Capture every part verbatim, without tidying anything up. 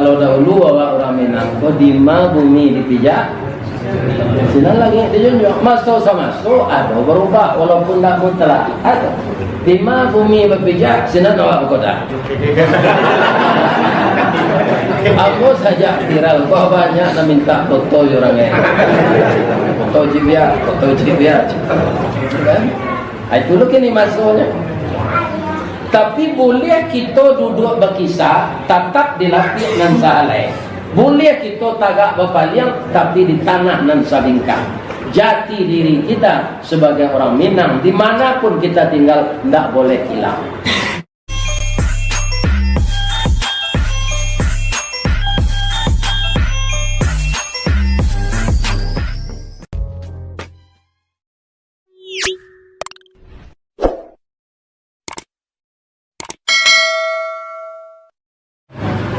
Kalau dahulu awak urang Minang ko, dima bumi dipijak, sinan langik dijunjuang. Maso samaso ado barubah, walaupun ndak mutlak. Ado. Dima bumi bapijak, sinan awak bakodak. Ambo sajak viral, wah, banyak nan mintak foto jo urang lain. Foto cibiak, foto cibiak. Kan? Ah, itu lo kini masonyo. Tapi, buliah kito duduak bakisah, tatap di lapiak nan sahalai. Buliah kito tagak bapaliang, tapi di tanah nan sabingkang. Jati diri kita sabagai urang Minang, di mana pun kita tinggal, ndak boleh hilang.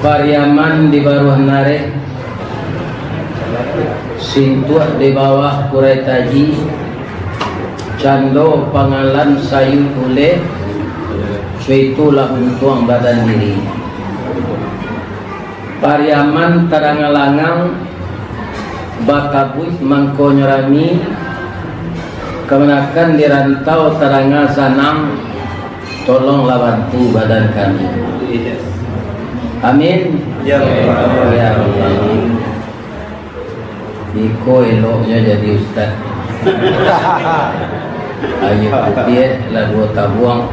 Pariaman di baruah nareh, sintuak di bawah kurai taji, cando pangalan sayun uleh, suitu lah untuang badan diri. Pariaman tadanga langang, bakabuik mangkonyo rami, kamanakan di rantau tadanga sanang, tolonglah bantu badan kami. Amin. Ya Allah. Ya Allah. Iko eloknyo jadi ustaz. Aia putiah lah duo tabuang,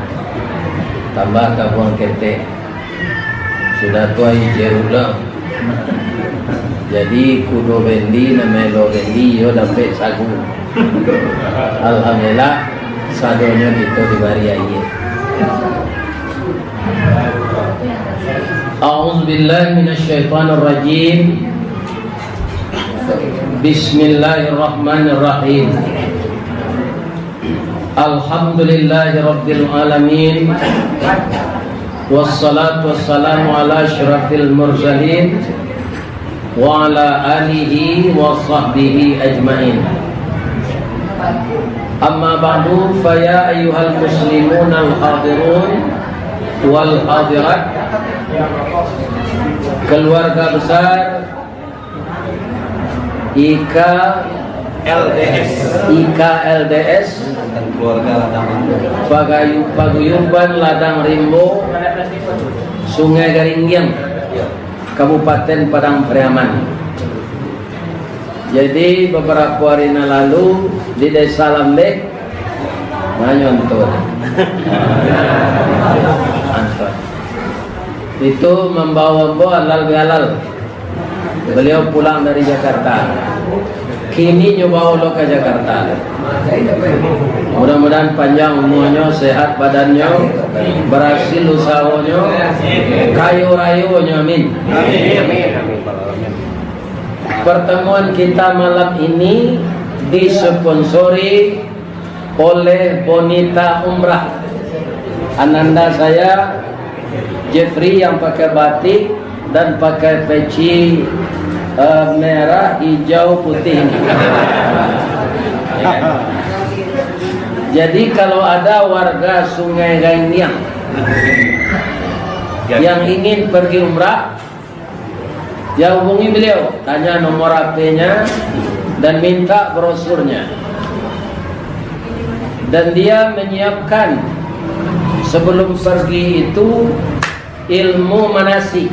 tambah tabuang ketek. Sudah tu aia jeruk lah. Jadi kudo bendi, namo lo bendi, iyo dapek sagu. Alhamdulillah, sadonyo kito dibari aia. A'udzubillahi minasyaitonirrajim. Bismillahirrahmanirrahim. Alhamdulillahirabbil alamin. Wassalatu wassalamu ala asyrafil mursalin wa ala alihi wa sahbihi ajmain. Amma ba'du, fa ya ayyuhal muslimun al hadirun wal hadirat, keluarga besar I K L D S. I K L D S, Keluarga Ladang Rimbo. Pagayu-, Paguyuban Ladang Rimbo, Sungai Garinggiang, Kabupaten Padang Pariaman. Jadi, beberapa hari nan lalu, di Desa Lambek, manyo anto. Anto. Itu mambawa ambo alal bihalal. Beliau pulang dari Jakarta. Kini nyo bawa lo ka Jakarta. Mudah-mudahan panjang umurnyo, sehat badannyo, berhasil usahonyo, kayo rayonyo. Amin. Pertemuan kita malam ini disponsori oleh Bonita Umrah. Ananda saya, Jeffrey, yang pakai batik dan pakai peci, eh, merah, hijau, putih ini. Jadi, kalau ada warga Sungai Garinggiang yang ingin pergi umrah, ya, hubungi beliau, tanya nomor H P-nya, dan minta brosurnya. Dan dia menyiapkan sebelum pergi itu ilmu manasik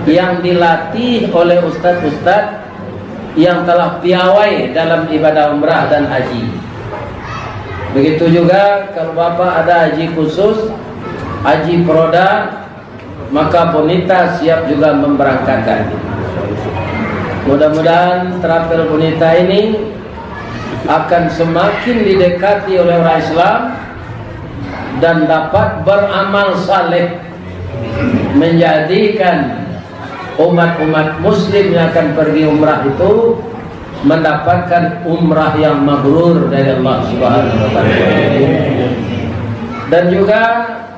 yang dilatih oleh ustadz-ustadz yang telah piawai dalam ibadah umrah dan haji. Begitu juga kalau Bapak ada haji khusus, haji peroda, maka Bonita siap juga memberangkatkan. Mudah-mudahan travel Bonita ini akan semakin didekati oleh orang Islam dan dapat beramal saleh, menjadikan umat-umat muslim yang akan pergi umrah itu mendapatkan umrah yang mabrur dari Allah Subhanahu wa Ta'ala. Dan juga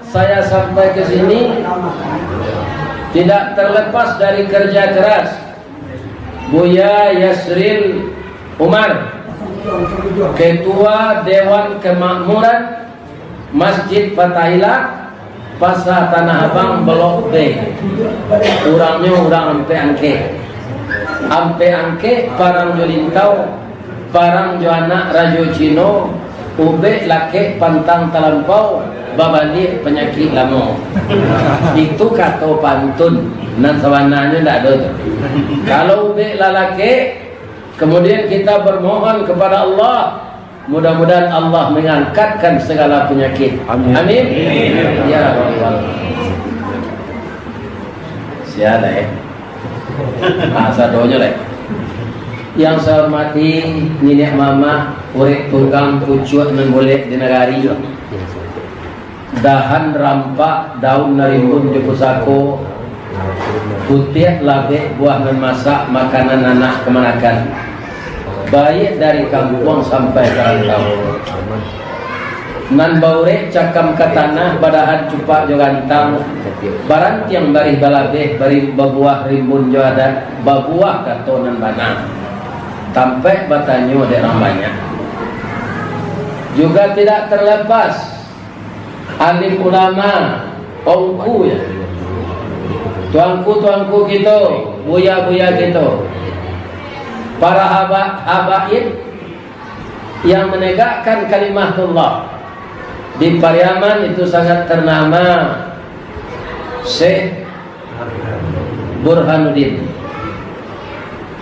saya sampai ke sini tidak terlepas dari kerja keras Buya Yasril Umar, Ketua Dewan Kemakmuran Masjid Fatahillah, Pasa Tanah Abang Blok B. Urangnyo urang Ampek Angkek. Ampek Angkek parang jo Lintau, parang jo anak Rajo Cino, ubek lakek pantang talampau, babaliak panyakik lamo. Itu kato pantun, nan sabananyo ndak ado tu. Kalau ubek lah lakek, kemudian kita bermohon kepada Allah, mudah-mudahan Allah mengangkatkan segala penyakit. Amin. Amin. Ya Rabbal. Sia lah, eh. Ah, sadonyo lah. Yang saya hormati niniak mamak, urek tunggang, pucuak nan bulek di nagari. Dahan rampak, daun nan rimbun jo pusako, putiak labek buah nan masak, makanan anak kamanakan, baiak dari kampuang sampai ka rantau. Nan baurek cakam ka tanah, badahan cupak jo gantang, barantiang barih balabeh, bari-, babuah rimbun jo adat, babuah kato nan bana. Tampaik batanyo dek urang banyak. Juga tidak terlepas alim ulama, ongku ya. Tuanku-tuanku kito, buya-buya kito. Para haba-, habaib yang menegakkan kalimatullah. Di Pariaman itu sangat ternama Syekh Burhanuddin.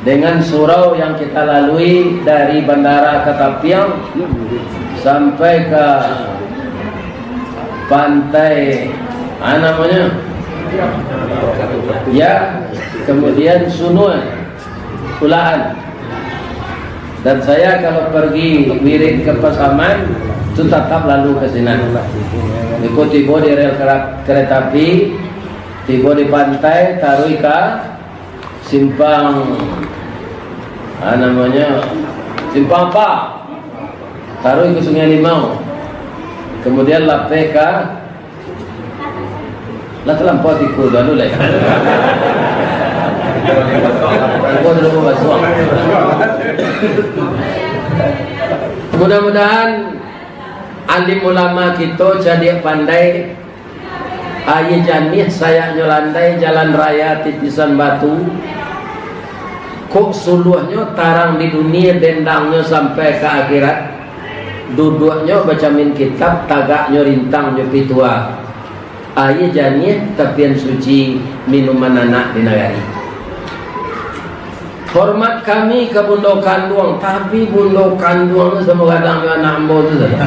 Dengan surau yang kita lalui dari bandara ka Tapiang sampai ka pantai, ah, namanya? Ya, kemudian Sunua, Ulaan. Dan saya kalau pergi wirid ke Pasaman, tu tatap lalu ka sinan. Iko tibo di rel kera-, kereta api, tibo di pantai, taruih ka simpang, ah, namanya, simpang apa? Taruih ke Sungai Limau. Kemudian lapeh ka, lah talampau tiku tu, anu lai. Tiku tu lupa basuang. Mudah-mudahan alim ulama kito cadiak pandai, aia janiah sayaknyo landai, jalan raya titisan batu. Kok suluahnyo tarang di dunia, dendangnyo sampai ka akhirat. Duduaknyo bacamin kitab, tagaknyo rintang jo pitua. Aia janiah tapian suci, minuman anak di nagari. Hormat kami ka Bundo Kanduang, tapi Bundo Kanduang tu samo gadang jo anak ambo tu sajo.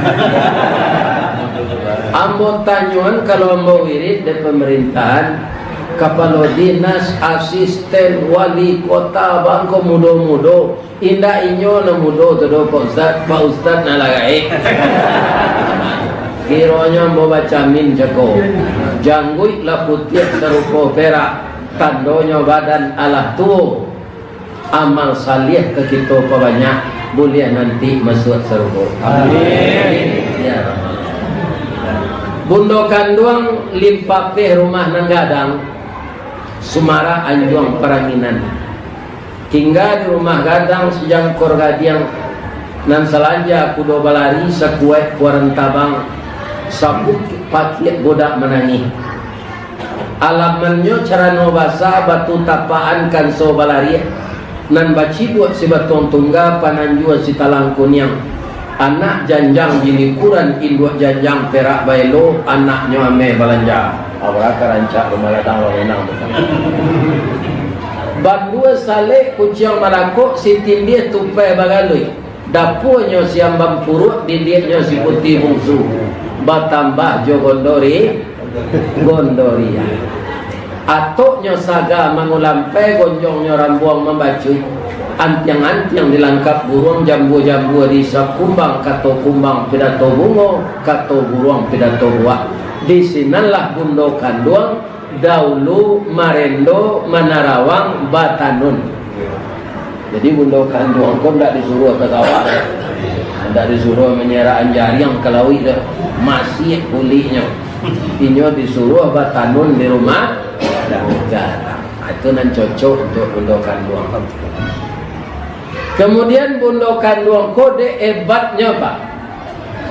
Ambo tanyoan, kalau ambo wirid dek pemerintahan, kapalo dinas, asisten, wali kota, bangko mudo-mudo, indak inyo nan mudo tu doh, Pak Ustaz, Pak Ustaz nan lah gaek. Kironyo ambo bacamin cako, jangguik lah putiah sarupo perak, tandonyo badan alah tuo. Amal saliah ka kito pabanyak, buliah nanti masuak sarugo. Amin. Ya Rabbal. Bundo Kanduang limpapeh rumah nan gadang, sumarak anjuang paranginan. Tingga di rumah gadang sajangkor gadiang, nan salanja kudo balari sakuaik kuaran tabang, saputuih pakiak budak manangih. Alamannyo carano basa, batu tapakan kanso balariak, nan bacibuak si batuang tungga, pananjua si talang kuniang. Anak janjang jinikuran, induak janjang perak baelo, anaknyo ameh balanja. Aura ka rancak rumah gadang urang Minang tu. Bandua salek kuciang malakok, si tindih tupai bagaluik. Dapuanyo si ambang puruak, diliaknyo si puti bungsu, batambah jo gondori-, gondoriah. Atoknyo saga mangulampai, gonjongnyo rambuang mambacuik. Antiang-antiang dilangkap buruang, jambua-jambua diisok kumbang, kato kumbang pidato bungo, kato buruang pidato buak. Di sinanlah Bundo Kanduang daulu marendo manarawang batanun. Jadi, Bundo Kanduang ko ndak disuruah ka sawah, ndak disuruah manyaraan jariang ka lauik doh, masiak kuliknyo. Inyo disuruah batanun di rumah gadang. Itu nan cocok untuak Bundo Kanduang. Kemudian, Bundo Kanduang ko dek ebatnyo, Pak.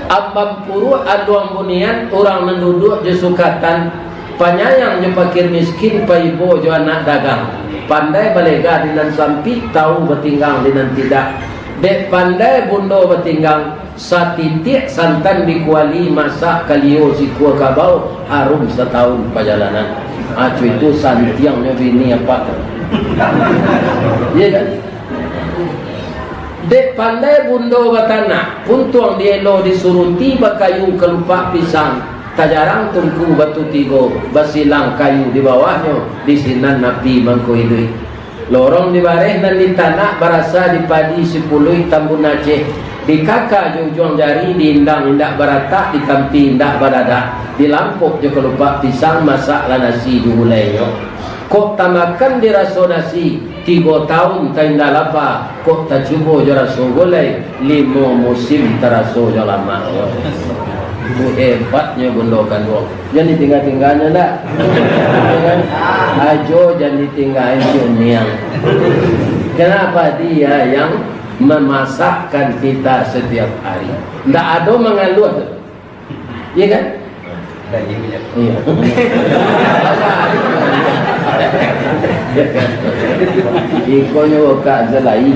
Ambam puruak aluang bunian, urang nan duduak jo sukatan, panyayang jo pakir miskin, paibo jo anak dagang, pandai balega di nan sampik, tau batinggang di nan tidak. Dek pandai bundo batinggang, satitiak santan di kuali, masak kalio sikua kabau, harum satahun pajalanan. Acu itu santiangnyo bini apak tu. Iya kan? Dek pandai bundo batanak, puntuang dielo disuruti, bakayu kalupak pisang, tajarang tungku batu tigo, basilang kayu di bawahnyo, di sinan api mangko iduik. Lorong di bareh nan ditanak, barasa di padi sipuluik Tambun Aceh, dikaka jo ujuang jari, diindang indak baratak, ditampi indak badadak, dilampok jo kalupak pisang, masaklah nasi jo gulainyo. Kok tamakan diraso nasi, tigo taun tainda lapa, kok tacubo jo raso gulai, limo musim taraso jo lamaknyo. Itu hebatnyo bundo kanduang. Jan ditingga-tingganyo ndak? Ajo jan ditinggai cuniang. Kenapa? Dia yang memasakkan kita setiap hari. Ndak ado mangaluah tu. Iya kan? Iya. Ikonyo buka selai.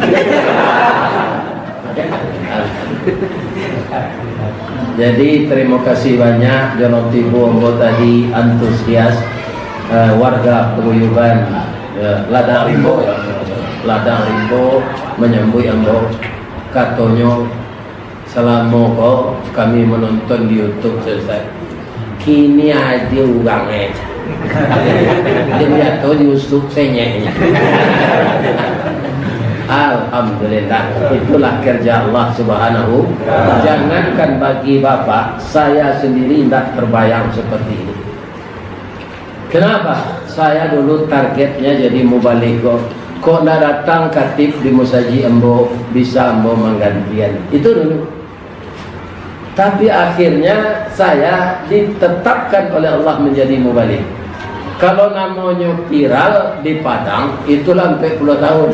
Jadi, terima kasih banyak, jono tibo ambo tadi antusias, eh, warga Paguyuban, eh, Ladang Rimbo, ya. Ladang Rimbo manyambuik ambo, katonyo, Salamo ko kami manonton di YouTube, Ustaz. Kini ado urang, eh. Dia biato di Yusuf senyeknya. Alhamdulillah, itulah kerja Allah Subhanahu. Jangankan bagi bapak, saya sendiri indak terbayang seperti ini. Kenapa? Saya dulu targetnya jadi mubalig ko. Kok ndak datang katib di musajik ambo, bisa ambo manggantian. Itu dulu. Tapi akhirnya saya ditetapkan oleh Allah menjadi mubalig. Kalau namonyo viral di Padang, itulah ampek puluah tahun.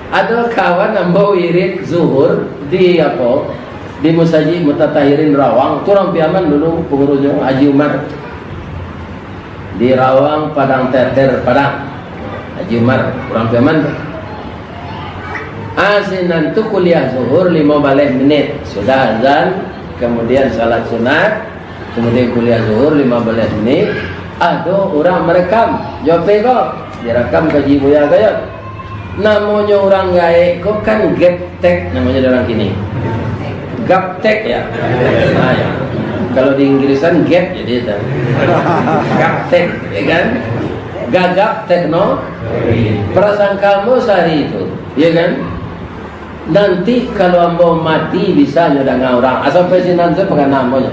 Ado kawan ambo wirid zuhur di apo, di Musajik Mutatahirin Rawang, tu urang Piaman dulu, pangurusnyo Haji Umar. Di Rawang, Padang Teter, Padang. Haji Umar, urang Piaman tu. Ah, sinan tu kuliah zuhur limo baleh menit. Sudah azan, kemudian salat sunat, kemudian kuliah zuhur limo baleh menit. Ado urang marekam, jo P ko, direkam kaji buya ko yo. Namonyo urang gaek ko kan gaptek, namonyo dek urang kini. Gaptek, ya. Nah, ya. Kalau di Inggrisan gap jadi itu. Gaptek, ya kan? Gagap tekno. Prasangka ambo sahari itu, ya kan? Nanti kalau ambo mati, bisa nyo danga urang. Ah, sampai sinan tu pangana ambo nyo.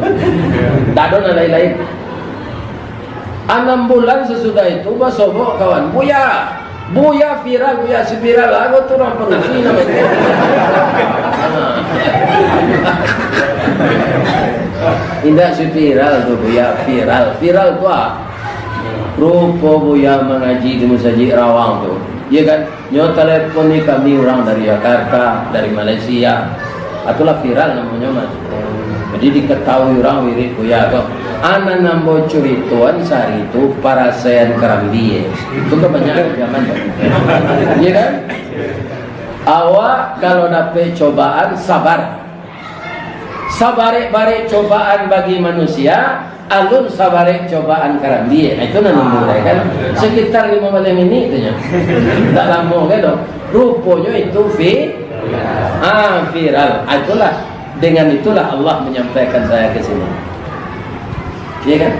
Tak ado nan lain-lain. Anam bulan sasudah itu, basobok kawan, "Buya, Buya viral, Buya, si viral ago tu urang padusi namonyo." Indak si viral tu, Buya, viral. Viral tu ah. Rupo Buya mangaji di Musajik Rawang tu. Iya kan? Nyo talepon ni kami urang dari Jakarta, dari Malaysia. Itulah viral namonyo, Mas. Jadi diketahui urang wirid Buya ko. Anan ambo curitoan sahari tu parasaian karambia. Itu kan banyak di zaman tu. Iya kan? Awak kalau dapek cobaan, sabar. Sabarek-barek cobaan bagi manusia, alun sabarek cobaan karambia. Nah, itu nan nunggu dek kan. Sekitar limo baleh minit tu nyo. Tak lamo kan tu. Ruponyo itu vi-, ah, viral. Ah, itulah. Dengan itulah Allah menyampaikan saya ke sini. Iya kan?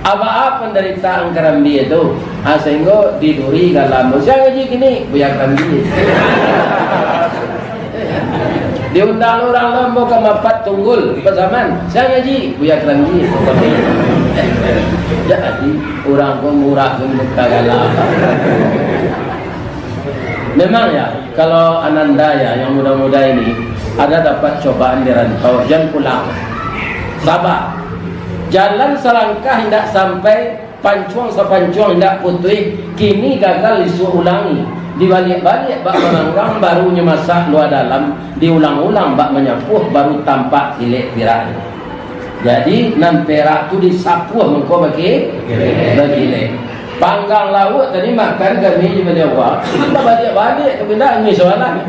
Apa-apa penderitaan karambia tu, ah, sehingga di Duri Galam, siang ngaji kini, Buya Karambia. Diundang urang Lambo ka Mapat Tunggul, Pasaman, siang ngaji, Buya Karambia. Jadi, urang ko murah tu muka Galam. Memang ya, kalau ananda ya, yang muda-muda ini, ada dapat cobaan di rantau, jangan pulang. Sabar. Jalan salangkah indak sampai, Pancuang sapancuang indak putuih, kini gagal isuak ulangi. Dibaliak-baliak bak mamanggang, baru nyo masak lua dalam, diulang-ulang bak manyapuah, baru tampak kilek piraknyo. Jadi, nan perak tu disapuah mangko baki-, bakilek. Panggang lauak tadi makan kami di Baliawa, babaliak-baliak ka pindah angin sabalah.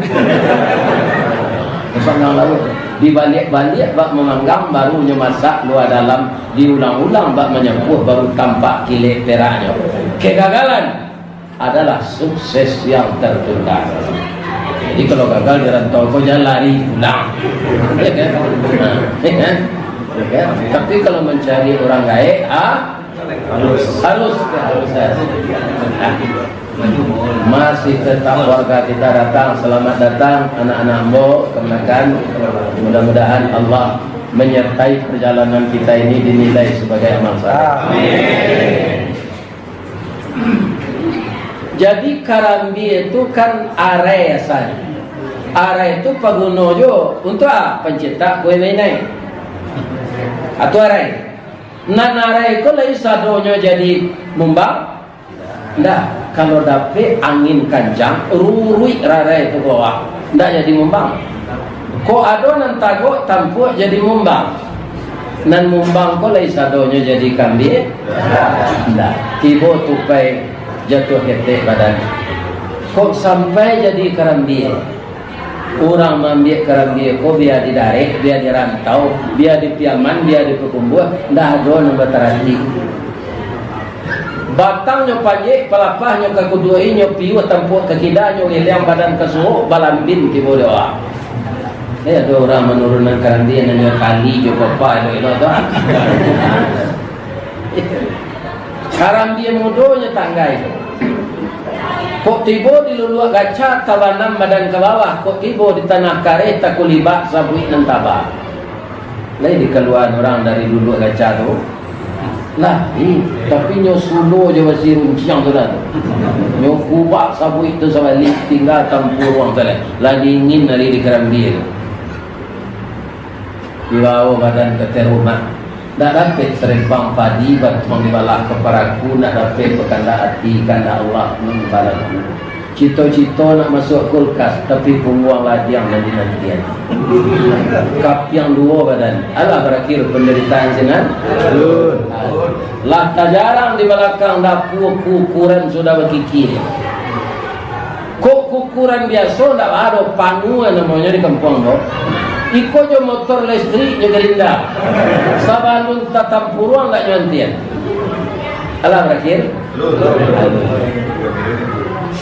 Panggang lauak. Dibaliak-baliak bak mamanggang, baru nyo masak lua dalam, diulang-ulang bak manyapuah, baru tampak kilek peraknyo. Kegagalan adalah sukses yang tertunda. Jadi, kalau gagal di rantau ko, jan lari pulang. Ya kan? Nah, ya kan? Ya kan? Tapi kalau mencari orang gaek, ah, harus, harus, harus. Masih tetap warga kita datang, selamat datang anak-anak ambo, kemenakan. Mudah-mudahan Allah menyertai perjalanan kita ini, dinilai sebagai amal saleh. Amin. Jadi, karambia tu kan arai asalnyo. Arai tu paguno juo untuak a? Pancetak kue mainai. Atau arai. Nan arai ko lai sadonyo jadi mumbang? Ndak. Kalau dapek angin kancang, ruruik rarai tu ka bawah. Ndak jadi mumbang. Kok ado nan tagok tampuak jadi mumbang. Nan mumbang ko lai sadonyo jadi karambia? Ndak. Tibo tupai jatuah ketek badan. Kok sampai jadi karambia? Urang maambiak karambia ko bia di darek, bia di rantau, bia di Piaman, bia di Pakumbuah, ndak ado nan batarati. Batangnyo panjek, palapahnyo ka kuduai, nyo piuah tampuak ka kida, nyo geleang badan ka suok, balambin tibo di awak. Eh, ado urang manurunan karambia nan nyo tali jo papa elok-elok tu. Karambia mudo nyo tanggai tu. Kok tibo di luluak gaca, tabanam badan ka bawah, kok tibo di tanah kareh, takulibak sabuik nan taba. Lai dikaluaan urang dari luluak gaca tu? Lai, tapi nyo sulo jo basi runciang tu dah tu. Nyo kubak sabuik tu sabalik, tingga tampuruang tu lai. Lah dingin ari di karambia tu. Dibawo badan ka ateh rumah. Ndak dapek sarempang padi, batuang dibalah ka paraku, ndak dapek bakandak ati, kandak Allah nan balaku. Cito-cito nak masuak kulkas, tapi pungguang ladiang nan dinantian. Kapiang duo badan, alah barakhir pandaritaan sinan. Lah tajarang di balakang dapua, kukuran sudah bakikia. Kok kukuran biaso ndak ado, panua namonyo di kampuang ko. Iko jo motor listrik jo Gerindra. Sabalun tatampuruang ndak nyo antian. Alah barakhir.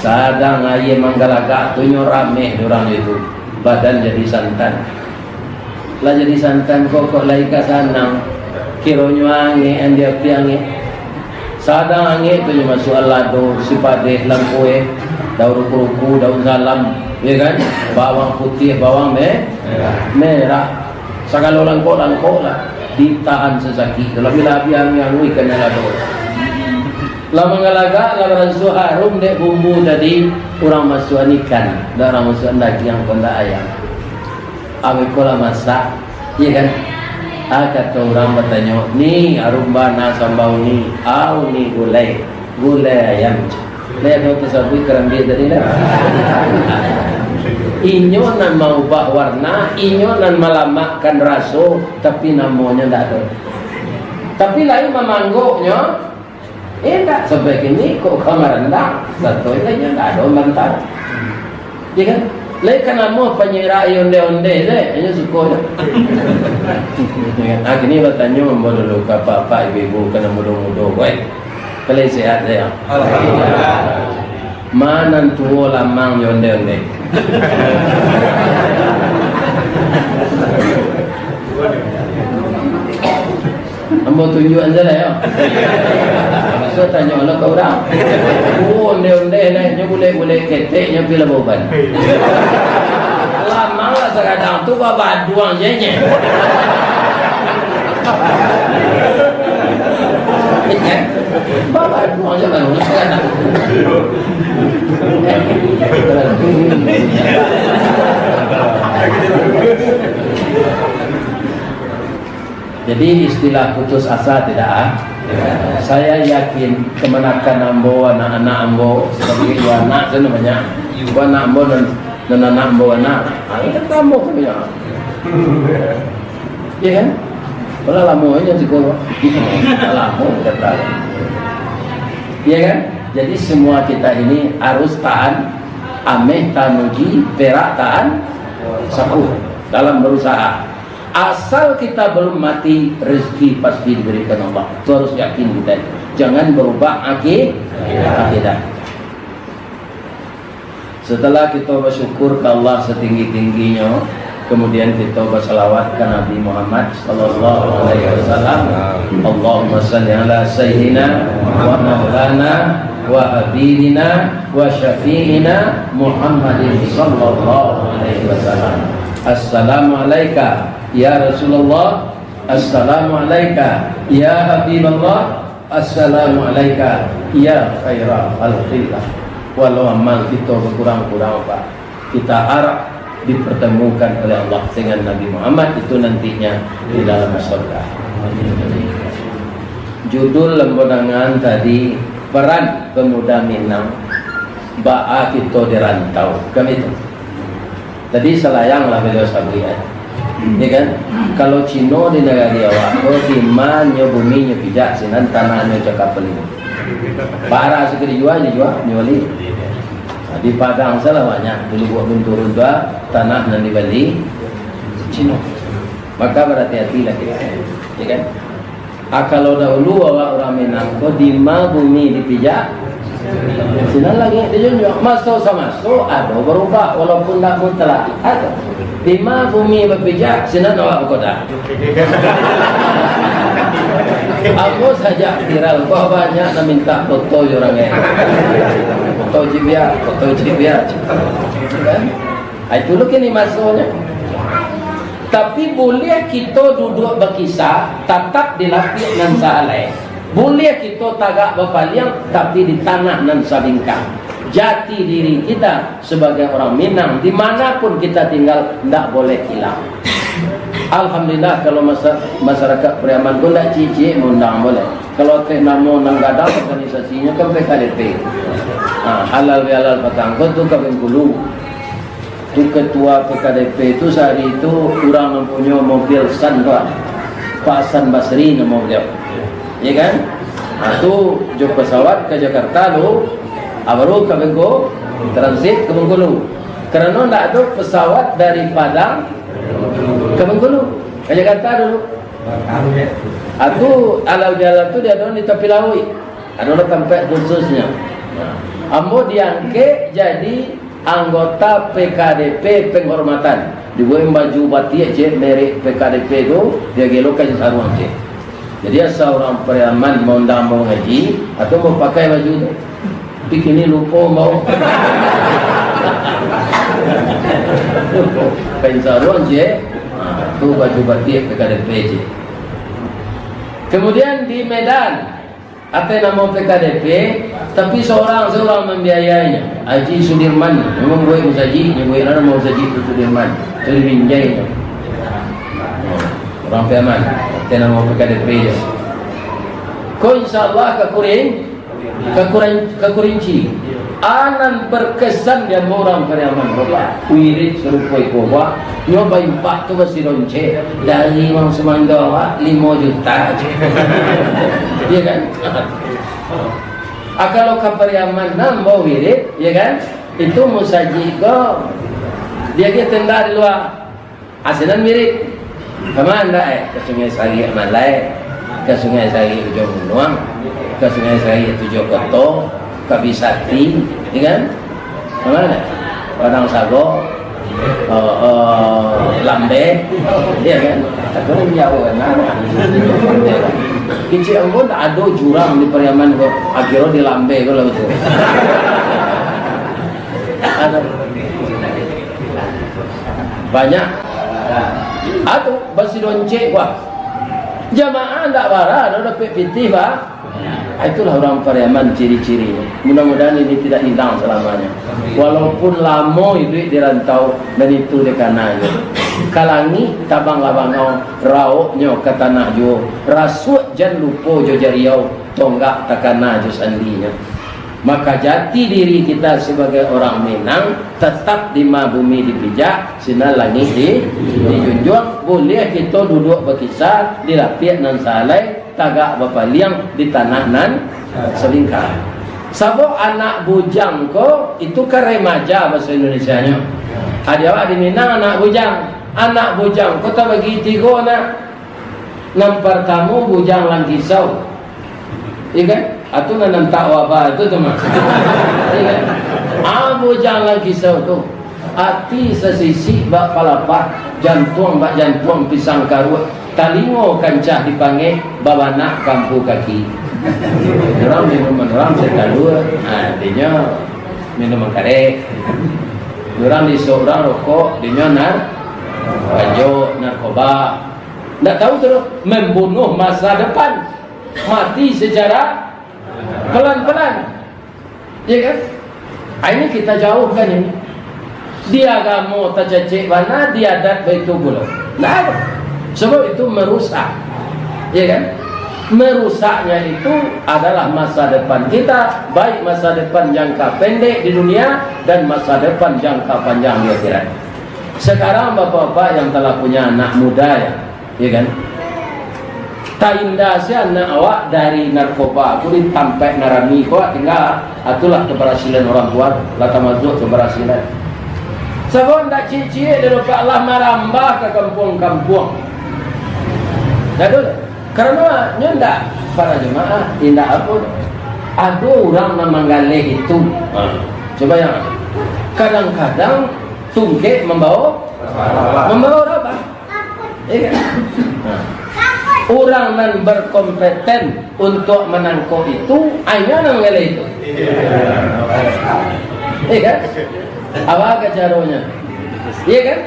Sadang aia manggalagak tu nyo rameh urang itu. Badan jadi santan. Lah jadi santan kok, kok lai ka sanang. Kironyo angek, andi api angek. Sadang angek tu nyo masuak lado, sipadeh, langkueh, daun ruku-ruku, daun salam, ya kan? Bawang putih, bawang me-, merah. Sagalo langkok-langkok lah. Ditahan sasakik tu. Labiah-labiah angui-angui kanai lado. Lah manggalagak, lah baransuah harum dek bumbu tadi, urang masuakan ikan, dak urang masuakan dagiang, ko ndak ayam. Awak ko lah masak, iya kan? Ah, kato urang batanyo, "Ni, harum bana sambal ni, au ni gulai, gulai ayam." Lai ado tasabuik karambia tadi lah. Inyo nan maubah warna, inyo nan malamakkan raso, tapi namonyo ndak ado. Tapi lain mamanggoknyo, Eh, ndak, sampai kini kok ka marandang, sato inyo ndak ado mantau. Ya kan? Lai ka namo panyirak onde-onde se, inyo suko se. Ya kan? Ah, kini batanyo ambo dulu ka apak-apak, ibu-ibu, ka nan mudo-mudo, weh. Kalian sehat se, ya? Alhamdulillah. Ma nan tuo lamang jo onde-onde? Ambo tunjuakan se lah, yo. Masuak tanyo lo ka urang. Oh, onde-onde lah, nyo bulek-bulek ketek, nyo pi lah bauban. Lamang lah sagadang tu, babaduang je, je. Babaduang je, baru sagadang. Jadi, istilah putus asa tidak a-, Saya yakin kemenakan ambo, anak-anak ambo, sebagai dua anak tu namanya, dua anak ambo dan, dan anak ambo anak, ah, itu ambo punya. Iya kan? Kalau lama aja sih kalau lama kata. Iya kan? Jadi semua kita ini harus tahan ameh, tahan uji, perak, tahan sapu dalam berusaha. Asal kita belum mati, rezeki pasti diberikan Allah. Itu harus yakin kita. Jangan berubah aki-, akidah. Setelah kita bersyukur ke Allah setinggi-tingginyo, kemudian kita bersalawat ke Nabi Muhammad sallallahu alaihi wasallam. Allahumma salli ala sayyidina wa maulana wa habibina wa syafi'ina Muhammadin sallallahu alaihi wasallam. Assalamu alaika ya Rasulullah. Assalamu alaika ya Habiballah. Assalamu alaika ya khaira khalqillah. Walau amal kita berkurang-kurang, Pak, kita harap dipertemukan oleh Allah dengan Nabi Muhammad itu nantinya di dalam surga. Judul lembodangan tadi, peran pemuda Minang, baa kito di rantau, kan itu. Tadi salayang lah baliau sabuik, kan? Ya kan? Kalau Cino di nagari awak ko, dima nyo bumi nyo pijak, sinan tanah nyo cakap bali. Bara siko dijua, dijua, nyo bali. Nah, di Padang salah banyak, dulu buat turun tu, tanah nan dibali Cino. Maka berhati-hatilah kita, ya kan? Ah, kalau dahulu awak urang Minang ko, dima bumi dipijak, sinan langik dijunjuang. Maso samaso ado barubah, walaupun ndak mutlak. Ado. Dima bumi bapijak, sinan awak bakodak. Ambo sajak viral, wah, banyak nan minta foto jo urang, eh. Foto cibiak, foto cibiak. Kan? Ah, itu lo kini masonyo. Tapi, buliah kito duduak bakisah, tatap di lapiak nan saalai. Buliah kito tagak bapaliang, tapi di tanah nan sabingkang. Jati diri kita sebagai orang Minang, di mana pun kita tinggal, ndak boleh hilang. Alhamdulillah, kalau masa-, masyarakat Pariaman ko ndak ciek-ciek maundang, boleh. Kalau ateh namo nan gadang, organisasinyo kan P K D P. Ha, halal bihalal patang ko tu ka Bengkulu. Tu ketua P K D P tu sahari tu urang nan punyo mobil San tu, ah. Pak Hasan Basri namo baliau. Ya kan? Ha, tu jo pesawat ka Jakarta lu, ah, baru ka Bengkulu, transit ka Bengkulu. Karano ndak ado pesawat dari Padang ka Bengkulu, ka Jakarta dulu. Ah, tu halal bihalal tu diadoan di tapi lauik. Adolah tampek khususnyo. Nah, ambo diangkek jadi anggota P K D P penghormatan. Dibuek baju batik ciek merek P K D P tu, diagiah lo kain saruang ciek. Jadi, asa urang Pariaman maundang ambo ngaji, atau mau pakai baju tu. Tapi kini lupo mau. Kain saruang ciek, ha, tu baju batik P K D P ciek. Kemudian di Medan, ateh namo P K D P, tapi sorang-sorang mambiayainyo. Haji Sudirman, memang buek musajik, nyo buek lah namo musajik tu Sudirman. Tu dibinjainyo. Urang Piaman, ateh namo P K D P je. Ko insyaallah ka Kurin-, ka Kurin-, ka Kurinci. A nan berkesan di ambo urang Pariaman, Bapak. Wirid sarupo iko, Pak. Nyo baimpak tu basidoncek. Dari Mang Sumando, Pak, limo juta. Iya kan? Ah, kalau ka Pariaman, nambah wirid, ya kan? Itu musajik ko. Dia, dia tenda di luar. Asinan mirip. Ka ma ndak, eh? Ka Sungai Sarik Malai, ka Sungai Sarik Ujuang Gunuang, ka Sungai Sarik Tujuah Koto, ka Bisati, ya kan? Ka ma ndak? Padang Sago, eh, eh, Lambe, ya kan? Atau di Jawa kan, nah. Kecil ambo ndak ado jurang di Pariaman ko, akhirnyo di Lambe ko lah tu. Ada. Banyak. Atu, basidoncek, wah. Jamaah ndak bara, ado dapek pitih, bah. Ah, itulah urang Pariaman ciri-cirinyo. Mudah-mudahan ini tidak hilang selamanya. Walaupun lamo iduik di rantau, dan itu dikananyo. Ka langik tabanglah bangau, rauknyo ka tanah juo. Rasuak jan lupo jo jariau, tonggak takana jo sandinyo. Maka jati diri kita sebagai orang Minang tetap di ma bumi dipijak, sinan langik di, dijunjuang. Buliah kito duduak bakisa di lapiak nan sahalai, tagak bapaliang di tanah nan salingka. Sabab anak bujang ko, itu kan remaja bahaso Indonesianyo. Ado awak di Minang anak bujang. Anak bujang ko tabagi tigo nak. Nan partamo bujang langkisau. Iya kan? Atu nan nantak wabah tu tu mah. Iya kan? Ah, bujang langkisau tu. Ati sasisik bak palapah, jantuang bak jantuang pisang karuak, talingo kancah dipangek, babanak kampu kaki. Urang minuman urang se talua, ah, intinyo minuman kareh. Urang diisok urang rokok, dinyo nar-, ganja, narkoba. Ndak tahu tu, membunuh masa depan. Mati secara pelan-pelan. Ya kan? Ah, ini kita jauhkan ini. Di agamo tacacek bana, di adat baitu pulo. Ndak ada. Sebab itu merusak. Ya kan? Merusaknya itu adalah masa depan kita, baik masa depan jangka pendek di dunia dan masa depan jangka panjang di akhirat. Sekarang bapak-bapak yang telah punya anak muda ya, ya kan? Tainda se anak awak dari narkoba tu di tampek narami ko tingga, itulah keberhasilan orang tua, lah tamazuak keberhasilan. Sabab ndak ciek-ciek dia dapat lah marambah ka kampuang-kampuang. Dah tu, karano nyo ndak para jemaah, indak apo. Ado urang nan manggaleh itu. Ha. Coba yang kadang-kadang tungkek mambawa, mambawa rabah. Iya kan? Nah. Urang nan berkompeten untuk manangkok itu, hanya nan ngaleh itu. Iya kan? Apa ka caronyo? Iya kan?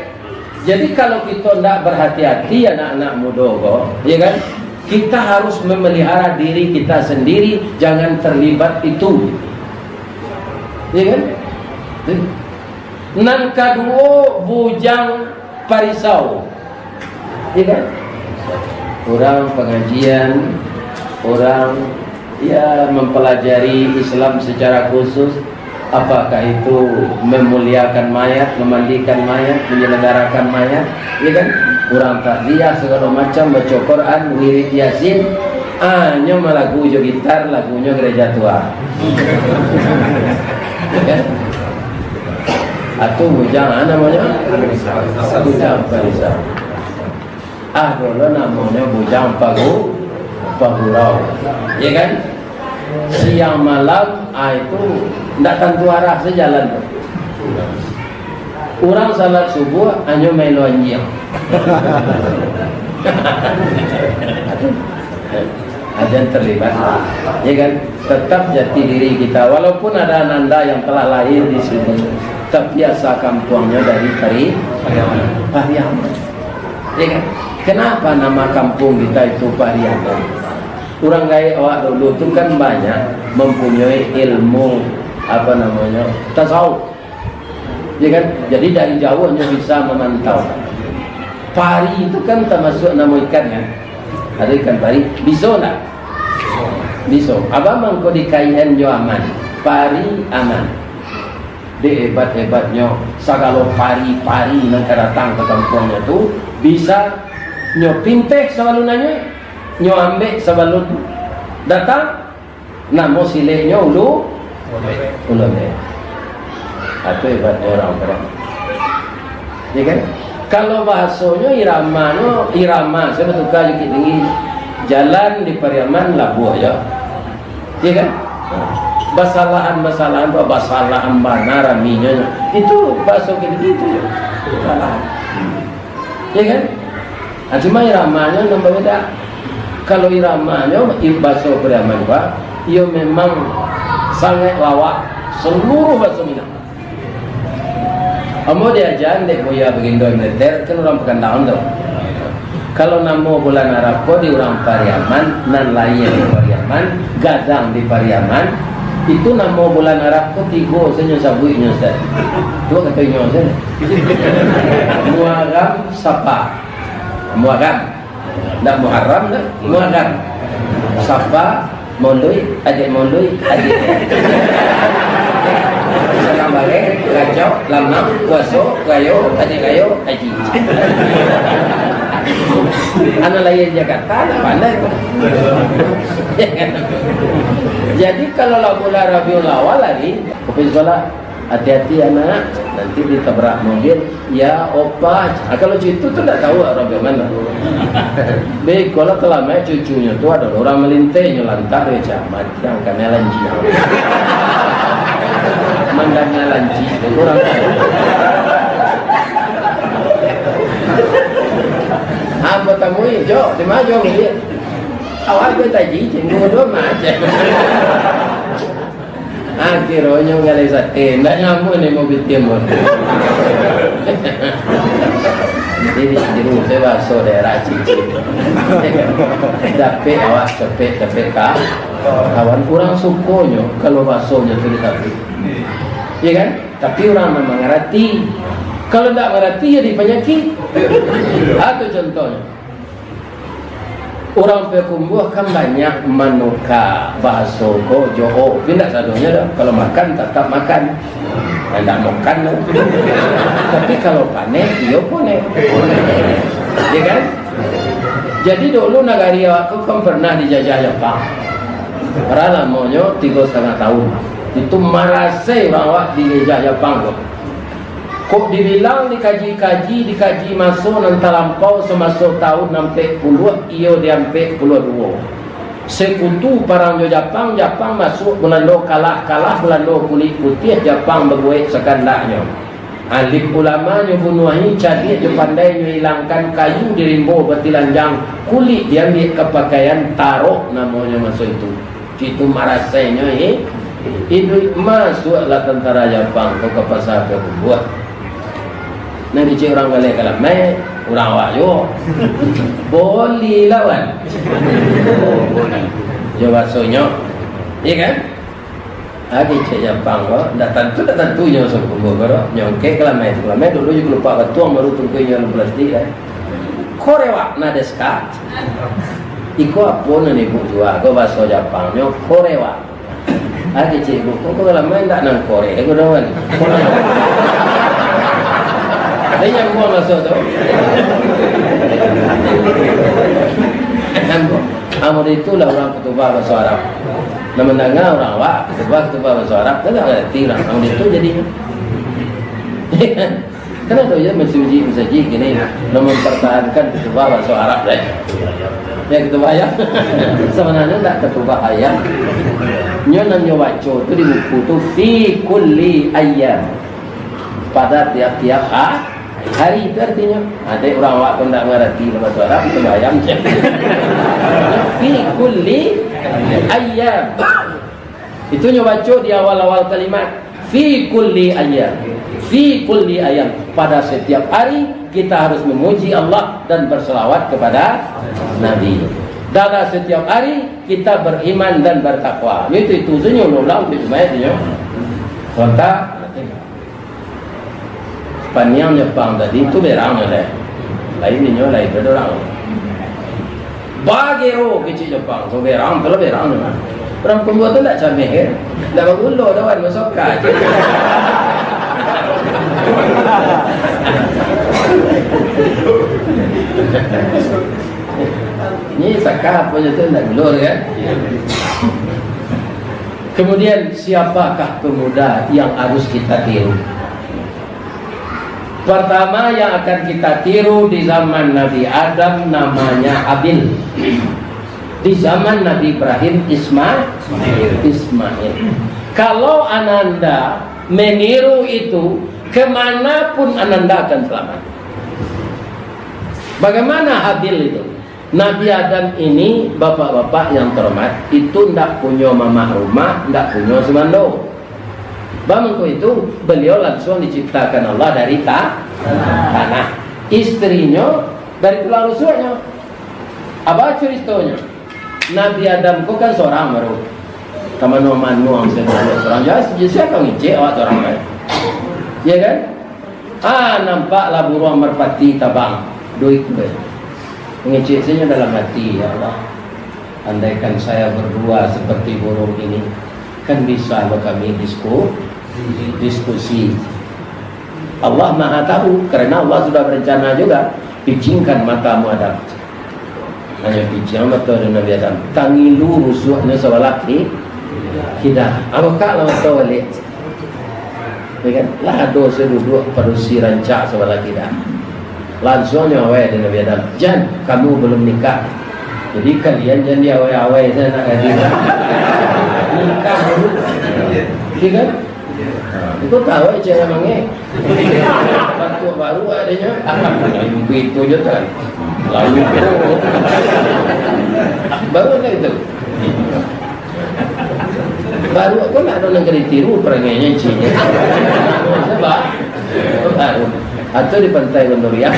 Jadi, kalau kita ndak berhati-hati, anak-anak muda ko, iya kan? Kita harus memelihara diri kita sendiri, jangan terlibat itu. Iya kan? Nan kaduo, bujang parisau. Iya kan? Orang pengajian, orang, ya, mempelajari Islam secara khusus. Apakah itu memuliakan mayat, memandikan mayat, menyelenggarakan mayat? Iya kan? Orang takziah segala macam, baca Quran, wirid Yasin, hanyo malagu jo gitar, lagunyo gereja tua. Ya kan? Atu bujang, ah, namonyo? Bujang parisau. Ah, dulu namonyo bujang pagu-, pagurau. Ya kan? Siang malam, ah, itu ndak tantu arah sajalan tu. Urang salat subuh, hanyo maelo anjiang. Ada yang terlibat, ya kan? Tetap jati diri kita, walaupun ada ananda yang telah lahir di sini, tapi asa kampuangnya dari Pari-, Pariaman, ya kan? Kenapa nama kampung kita itu Pariaman? Urang gaek awak dulu tu kan banyak mempunyai ilmu, apa namanya, tasawuf. Ya kan? Jadi dari jauh hanya bisa memantau. Pari itu kan termasuk nama ikan ya. Ada ikan pari. Bisa ndak? Bisa. Abang mangko di K I N jo aman. Pari aman. Dek hebat-hebatnyo, sagalo pari-pari nan ka datang ka kampuangnyo tu, bisa nyo pinteh sabalun nanyo, nyo ambek sabalun datang, Namo sileknyo ulu, ulu ondeh. Atu hebatnyo urang tu. Ya kan? Kalau bahasonyo iramanyo, irama, saya batuka Bukittinggi. Jalan di Pariaman labuah jo. Ya kan? Basalahan-basalahan tu, basalahan bana raminyo. Itu bahaso Bukittinggi tu jo. Basalahan. Ya kan? Nah, cuma iramanyo nan babeda. Kalau iramanyo, i-, bahaso Pariaman, Pak, iyo memang sangaik lawak saluruah bahaso Minang. Ambo diaja dek Buya Bagindo Militer, kan urang Pakandaun tu. Kalau namo bulan Arab ko di urang Pariaman, nan lahia di Pariaman, gadang di Pariaman, itu namo bulan Arab ko tigo sajo sabuiknyo, Ustaz. Cubo kato inyo sajo. Muaram, Sapa. Muaram. Ndak Muharram, ndak? Muaram. Sapa, Mondoi, adiak mondoi, adiak. Sakambareh, Rajau, Lamang, Puaso, Rayo, adiak Rayo, Haji. Anak lahia di Jakarta, lah pandai tu. Jadi, kalau lah bulan Rabiul Awal lagi, kopi sekolah, hati-hati anak, nanti ditabrak mobil. Ya, opa. Ah, kalau cucu tu ndak tahu lah orang ke mana. Beko lah, kalau main cucunyo tu ado urang malinteh, nyo lantak dia, cak, mati ang, kami lanji ang. Mandanga lanji, tu urang tahu. Ambo tamui, jo, di ma jo, dia. Awak gue taji, cenggu dua macam. Akhironyo galeh sate, ndak nyamuah ni mau bitiam pun. Jadi, di rumah saya baso daerah cici. Dapek awak, dapek, dapek ka kawan. Urang sukonyo kalau basonyo tu ditaruih. Iya kan? Tapi urang nan mangarati. Kalau ndak mangarati, jadi panyakik. Atau contohnyo, urang Payakumbuah kan banyak manuka bahaso ko jo o, tapi indak sadonyo doh. Kalau makan, tatap makan. Indak makan doh. Tapi kalau paneh, iyo poneh. Ya kan? Jadi dulu nagari awak ko kan pernah dijajah Japang. Bara lamonyo, tigo satangah tahun. Itu marasai urang awak dijajah Japang ko. Kok dibilang dikaji-kaji, dikaji maso nan talampau samaso tahun ampek puluah, iyo di ampek puluah duo. Sekutu parang jo Japang, Japang masuak Bulando, kalah, kalah Bulando kulik putiah, Japang babuek sakandaknyo. Alim ulamanyo bunuahi, cadiak jo pandainyo ilangkan, kayu di rimbo batilanjang, kulik diambiak ka pakaian, tarok namonyo maso itu. Itu marasainyo, eh. Iduik masuaklah tantara Japang tu ka pasa Payakumbuah. Nan kecek urang galeh ka lamai, urang awak juo. Boli lawan. Jo basonyo. Iya kan? Ah, kecek Japang ko, ndak tantu, ndak tantu nyo masuak Payakumbuah ko doh. Nyongkek ka lamai tu. Lamai dulu jo kalupak batuang, baru tungkui nyo dalam plastik, kan. Korewa na desu ka? Iko apo nan ibu jua? Ko baso Japangnyo korewa. Ah, kecek ibu, ko, ko lamai ndak nan kore, ko doh kan. Jadi nyambuang baso tu. Nyambuang. Amun itulah urang katubah baso Arab. Nan mandanga urang awak katubah, katubah baso Arab, kan ndak ngarati urang. Amun itu jadinyo. Kan ado juo masajik-masajik kini nan mampartahankan katubah baso Arab, deh. Ya, katubah ayam. Sabananyo ndak katubah ayam. Nyo nan nyo baco tu di buku tu, fi kulli ayyam. Pada tiap-tiap ha-, hari tu artinyo. Dek urang awak tu ndak mangarati baso Arab, katubah ayam je. Fi kulli ayyam. Itu nyo baco di awal-awal kalimat, fi kulli ayyam. Fi kulli ayyam. Pada setiap hari, kita harus memuji Allah dan berselawat kepada Nabi. Dalam setiap hari, kita beriman dan bertakwa. Itu, itu sajo ulang-ulang di rumah itu, nyo. Kontak. Paniang Japang tadi tu berang nyo lai. Lain inyo, lain pado urang. Bagero kecek Japang tu berang, tu lah berang nyo. Urang Payakumbuah tu ndak cameh kan? Ndak bagulo doh, wan, masoka je. Ni saka apo je tu ndak gulo kan? Kemudian, siapakah pemuda yang harus kita tiru? Pertama yang akan kita tiru di zaman Nabi Adam namanya Habil. Di zaman Nabi Ibrahim, Isma-, Ismail. Kalau ananda meniru itu, kemanapun ananda akan selamat. Bagaimana Habil itu? Nabi Adam ini, bapak-bapak yang terhormat, itu ndak punyo mamak rumah, ndak punyo sumando. Bamangko itu, beliau langsung diciptakan Allah dari ta-, tanah. Istrinyo dari tulang rusuknyo. Apa ceritonyo? Nabi Adam ko kan sorang baru. Ka mano-mano ang sadang sorang. Jadi, sia ka ngecek awak sorang bae? Ya kan? Ah, nampaklah buruang marpati tabang. Duo ikua. Ngecek sajo dalam hati, "Ya Allah, Andaikan saya berdua seperti burung ini, kan bisa lo kami disku-, diskusi. Allah Maha Tahu, karena Allah sudah berencana juga. Picingkan matamu, Adam. Hanyo piciang mato Nabi Adam. Tangilu rusuaknyo sabalah ki-, kida. Abukaklah mato baliak. Ya kan? Lah ado saduduak padusi rancak sabalah kida. Lansuangnyo awai dek Nabi Adam, "Jan, kamu belum nikah. Jadi kalian jan diawai-awai sajo nak gadih. Nikah dulu." Ya kan? Ha, itu tahu cewek mangeh. Batuk baru adanya. Mimpi itu je kan. Lalu itu. Baru ada itu. Baru aku nak ada negeri tiru perangainya cik. Sebab baru. Atau di Pantai Gondoriah.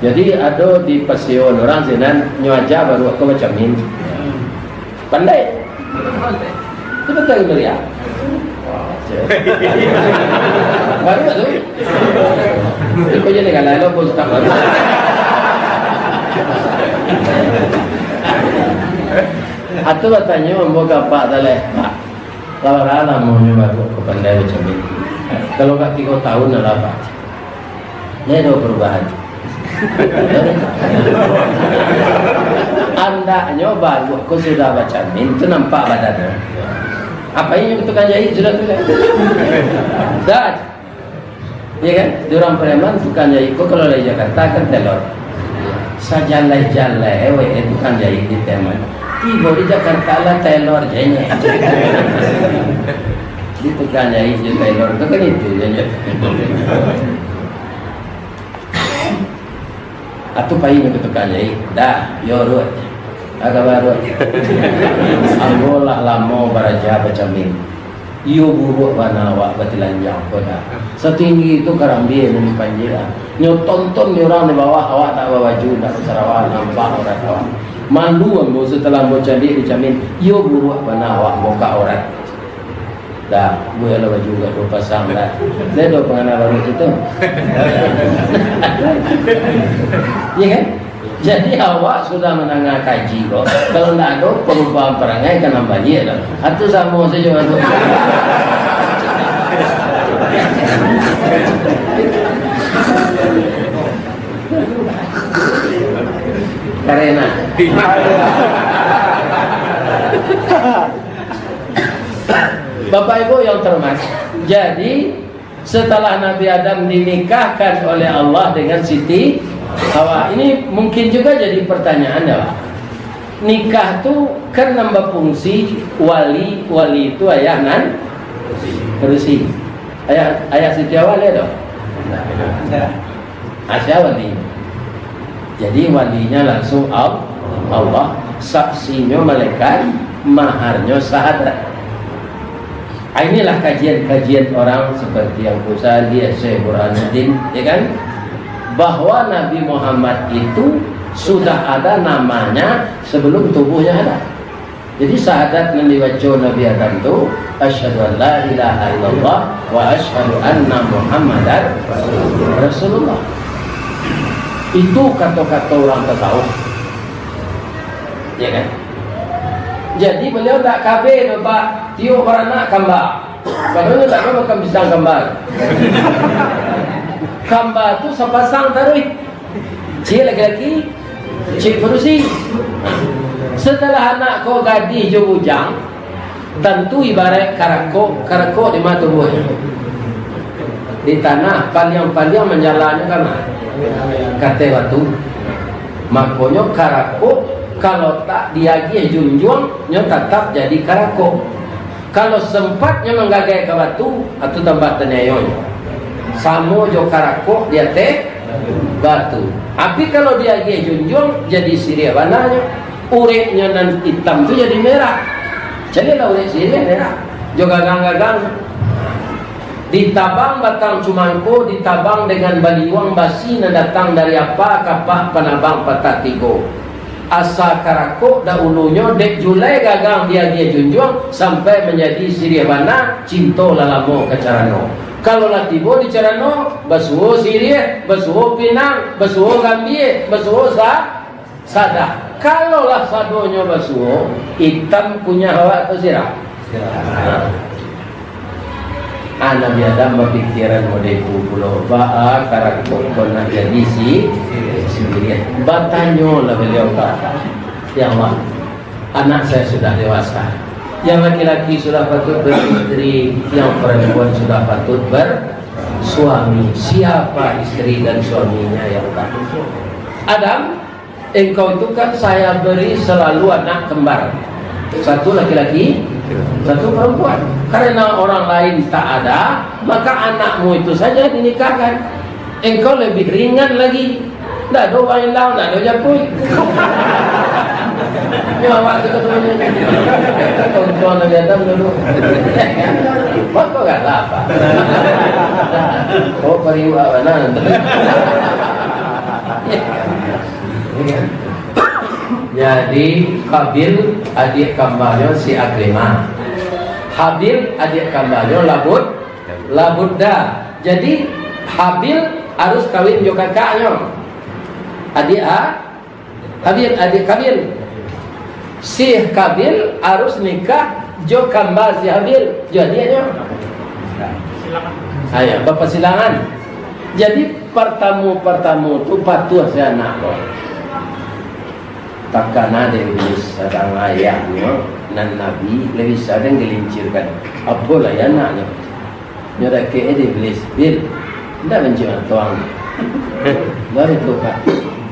Jadi ada di Pasion orang sinan nyo aja baru aku macam ni. Pandai. Itu betul meriah. Baru tu. Kau jadi kalau lo pun suka baru. Atau batanyo ambo ka Pak Saleh, "Pak, lah lamonyo baru ko pandai macam ni. Kalau ka tigo tahun lah, Pak." Ndak ado perubahan. Andaknyo baru ko sudah bacamin, tu nampak badan. Apo inyo tukang jahit sudah tu lah. Dah. Ya kan? Di urang Pariaman tukang jahit ko kalau dari Jakarta kan telor. Sajalai-jalai weh tukang jahit di Pariaman. Tibo di Jakarta lah telor je nyo. Di tukang jahit je telor tu kan itu je nyo. Atau pai nyo ka tukang jahit, "Dah, yo Ruth, apo kaba Ruth?" "Ambo lah lamo baraja bacamin. Iyo buruak bana awak batilanjang ko dah. Satinggi tu karambia nan dipanjia. Nyo tonton di urang di bawah, awak ndak babaju, ndak basarawa, nampak aurat awak. Malu ambo satalah ambo caliak dicamin. Iyo buruak bana awak bukak aurat." Dah, bueklah baju ka duo pasang dah. Dia ada pangana baru situ. Ya kan? Jadi awak sudah manangah kaji ko, kalau ndak ada perubahan parangai, ka nan baliak lah. Atau samo sajo ado. Karena Bapak Ibu yang terhormat, jadi setelah Nabi Adam dinikahkan oleh Allah dengan Siti Hawa, ini mungkin juga jadi pertanyaan ya, Pak. Nikah tu kan nambah fungsi wali, wali itu ayah nan padusi. Ayah, ayah Siti Hawa ada tu? Asa wali. Jadi walinya langsung Al-, Allah, saksinyo malaikat, maharnyo sahadat. Ah, inilah kajian-kajian orang seperti yang Ustaz Syekh Burhanuddin, ya kan? Bahwa Nabi Muhammad itu sudah ada namanya sebelum tubuhnya ada. Jadi syahadat nan dibaco Nabi Adam tu, "Asyhadu an la ilaha illallah wa asyhadu anna Muhammadar Rasulullah." Itu kato-kato urang tasawuf. Ya kan? Jadi beliau tak kabeh tu, Pak, tiok baranak kamba. Padahal tak ada makan pisang kamba. Kamba tu sapasang taruih. Ciek laki-laki, ciek padusi. Setelah anak ko gadih jo bujang, tantu ibarat karakok, karakok di ma tubuahnyo? Di tanah, paliang-paliang manjalannyo ka ma? Ka ateh batu. Makonyo karakok, kalau tak diagiah junjuang, nyo tatap jadi karakok. Kalau sempat nyo manggagai ka batu, atau tambah taniayonyo. Samo jo karakok di ateh batu. Tapi kalau diagiah junjuang, jadi siriah bananyo. Ureknyo nan itam tu jadi merah. Caliaklah urek siriah merah. Jo gagang-gagang. Ditabang batang cumangko, ditabang dengan baliuang basi nan datang dari apa kapak panabang patah tigo. Asa karakok dahulunyo dek julai gagang diagiah junjuang sampai manjadi siriah bana, cinto lah lamo ka carano. Kalau lah tibo di carano, basuo siriah, basuo pinang, basuo gambia, basuo sa-, sadah. Kalau lah sadonyo basuo, itam kunyah awak atau sirah? Sirah. Ah, Nabi Adam bapikiran model itu pulo, baa karangkok ko nak jadi si-, siriah. Batanyolah baliau ka Allah, "Ya Allah, anak saya sudah dewasa. Yang laki-laki sudah patut beristri, yang perempuan sudah patut bersuami. Siapa istri dan suaminya, ya Allah?" Adam, Engkau itu kan saya beri selalu anak kembar. Satu laki-laki, satu perempuan. Karena orang lain tak ada, maka anakmu itu saja dinikahkan. Engkau lebih ringan lagi. Ndak ada urang ilang, ndak ada japuik. Nyo awak tu katanya. Tonton Nabi Adam dulu. Mako galak, Pak. Oh, pariuk awak nah. Jadi, Qabil adiak kambanyo si Akrimah. Habil adiak kambanyo Labud, Labudda. Jadi, Habil harus kawin jo kakaknyo. Adiak A-, Habil, adiak Qabil. Si Qabil harus nikah jo kamba si Habil, jo adiaknyo. Ayo, bapasilangan. Jadi, partamo-partamo tu patuah si anak ko. Takana dek Iblis sadang ayahnyo nan nabi, lai bisa den gelincirkan. Apolah anaknyo. Nyo dakek dek Iblis, "Bil, ndak banci matoang." Baru tu, Pak.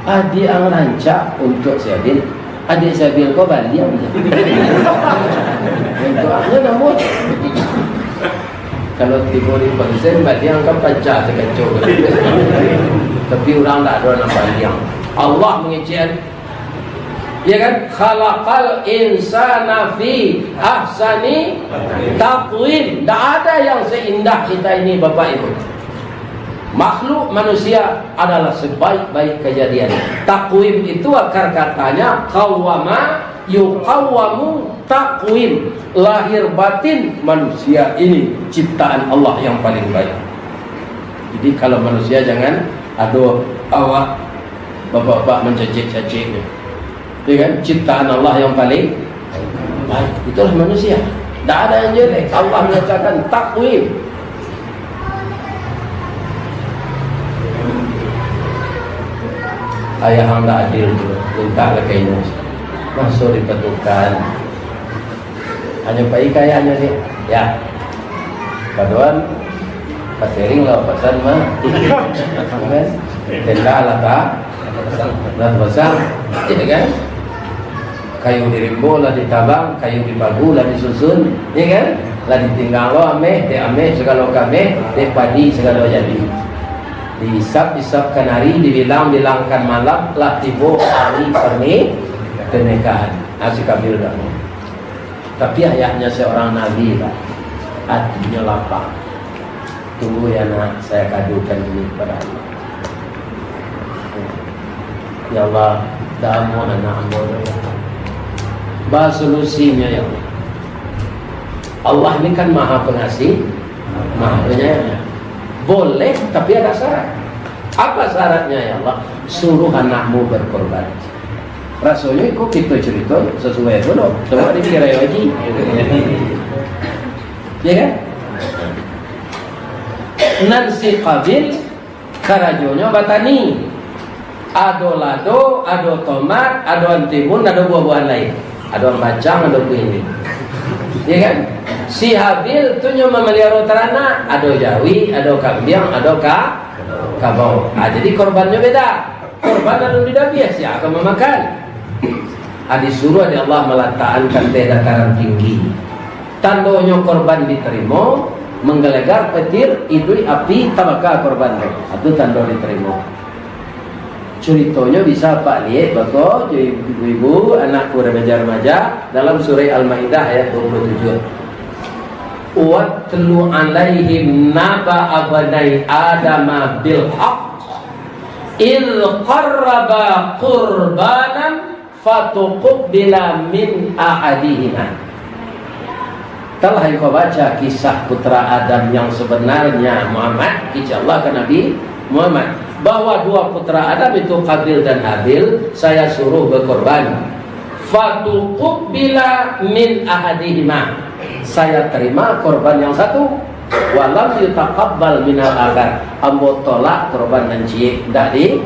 Adiak ang rancak untuak si Abil. Adiak si Abil ko baliang je. Untuak ang namo? Kalau tibo di Pangsen, baliang kan pancah sakaco. Tapi urang ndak ado nan baliang. Allah mangecekan. Ya kan? Khalaqal insana fi ahsani taqwim. Ndak ada yang seindah kita ini, Bapak Ibu. Makhluk manusia adalah sebaik-baik kejadian. Taqwim itu akar katanya qawwama, yuqawwamu taqwim. Lahir batin manusia ini ciptaan Allah yang paling baik. Jadi, kalau manusia jangan ado awak bapak-bapak mancacik-caciknyo. Ya kan? Ciptaan Allah yang paling baik. Itulah manusia. Ndak ada yang jelek. Allah mengatakan takwim. Ayah ang ndak adil tu, minta lah ka inyo. Masuk dipatukan. Hanyo pai ka ayahnyo ni. Ya. Paduan, catering lah pasan mah. Kan? Tenda lah tak? Lah pasang. Ya kan? Kayu di rimbo lah ditabang, kayu di pagu lah disusun. Ya kan? Lah ditinggang lo ameh, dek ameh sagalo kameh, dek padi sagalo jadi. Diisap-isapkan hari, dibilang-bilangkan malam, lah tibo hari perni-, pernikahan. Ah, si Qabil dah. Tapi ayahnyo seorang nabi, Pak. Atinyo lapang. Tunggu ya, Nak, saya kadukan ini kepada Allah. Ya Allah, dah amuah anak ambo tu, ya Allah. Ba solusinyo, ya Allah. Allah ni kan Maha Pengasih, Maha Penyayang. Boleh, tapi ada syarat. Apa syaratnya, ya Allah? Suruh anakmu berkorban. Rasonyo iko kito carito sasuai pulo, coba dikira haji. Ya kan? Nan si Qabil karajonyo batani. Ado lado, ado tomat, ado antimun, ado buah-buahan lain. Ado bacang, ado kuini. Ya kan? Si Habil tu nyo mamaliharo taranak, ado jawi, ado kambiang, ado ka-, kabau. Ah, jadi korbannyo beda. Korban alun didabiah, sia ka mamakan? Ah, disuruah dek Allah malatakan ka ateh dataran tinggi. Tandonyo korban ditarimo, manggalegar petir, iduik api, tabaka korban tu. Ah, tu tando ditarimo. Curitonyo bisa Apak liek bako jo ibu-ibu, anakku remaja-remaja, dalam surah Al-Maidah ayat dua puluh tujuh. "Watlu alaihim naba'a abnai Adama bil haqq, idh qarraba qurbanan fatuqubila min ahadihima." Telah engkau baca kisah putra Adam yang sebenarnya, Muhammad, insya Allah ka Nabi Muhammad. bahwa dua putra Adam itu, Qabil dan Habil, saya suruh berkorban. Fatuqbila min ahadihima. Saya terima korban yang satu. Walam yutaqabbal minal akhar. Ambo tolak korban nan ciek. Ndak di,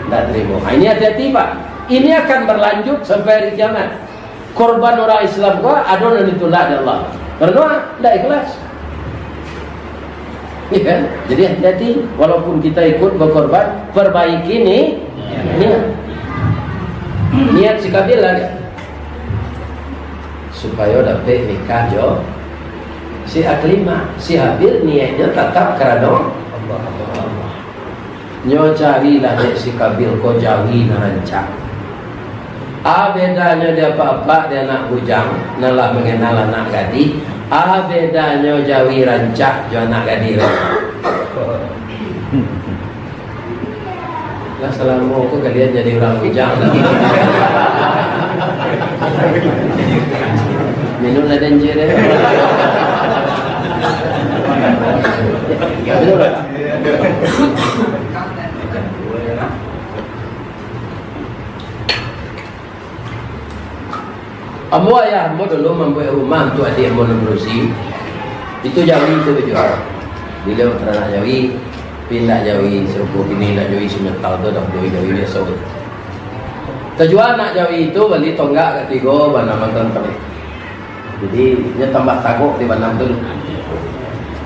ndak terima. Ha, ini hati-hati, Pak. Ini akan berlanjut sampai hari kiamat. Korban urang Islam ko ado nan ditulak dek Allah. Karena ndak ikhlas. Ya kan? Jadi hati-hati, walaupun kita ikut berkorban, perbaiki ni niat. Niat si Qabil lah dia. Supayo dapek nikah jo si Aklimah. Si Habil niatnyo tatap karano Allah. Nyo carilah dek si Qabil ko jawi nan rancak. A bedanyo di apak-apak di anak bujang, nan lah mangenal anak gadih. A bedanyo jawi rancak jo anak gadih rancak. Lah salamo ko kalian jadi urang bujang. Minum lah denje deh. Minum lah. Ambo, ayah ambo dulu mambuek rumah untuak adiak ambo nan barusi. Itu jawi tu bajual. Baliau taranak jawi, pindah jawi sarupo kini, nak jawi simetal tu, dah bali jawi biaso tu. Tajual anak jawi tu, bali tonggak katigo, banam-banam tadi. Jadi, inyo tambah tagok di banam tu.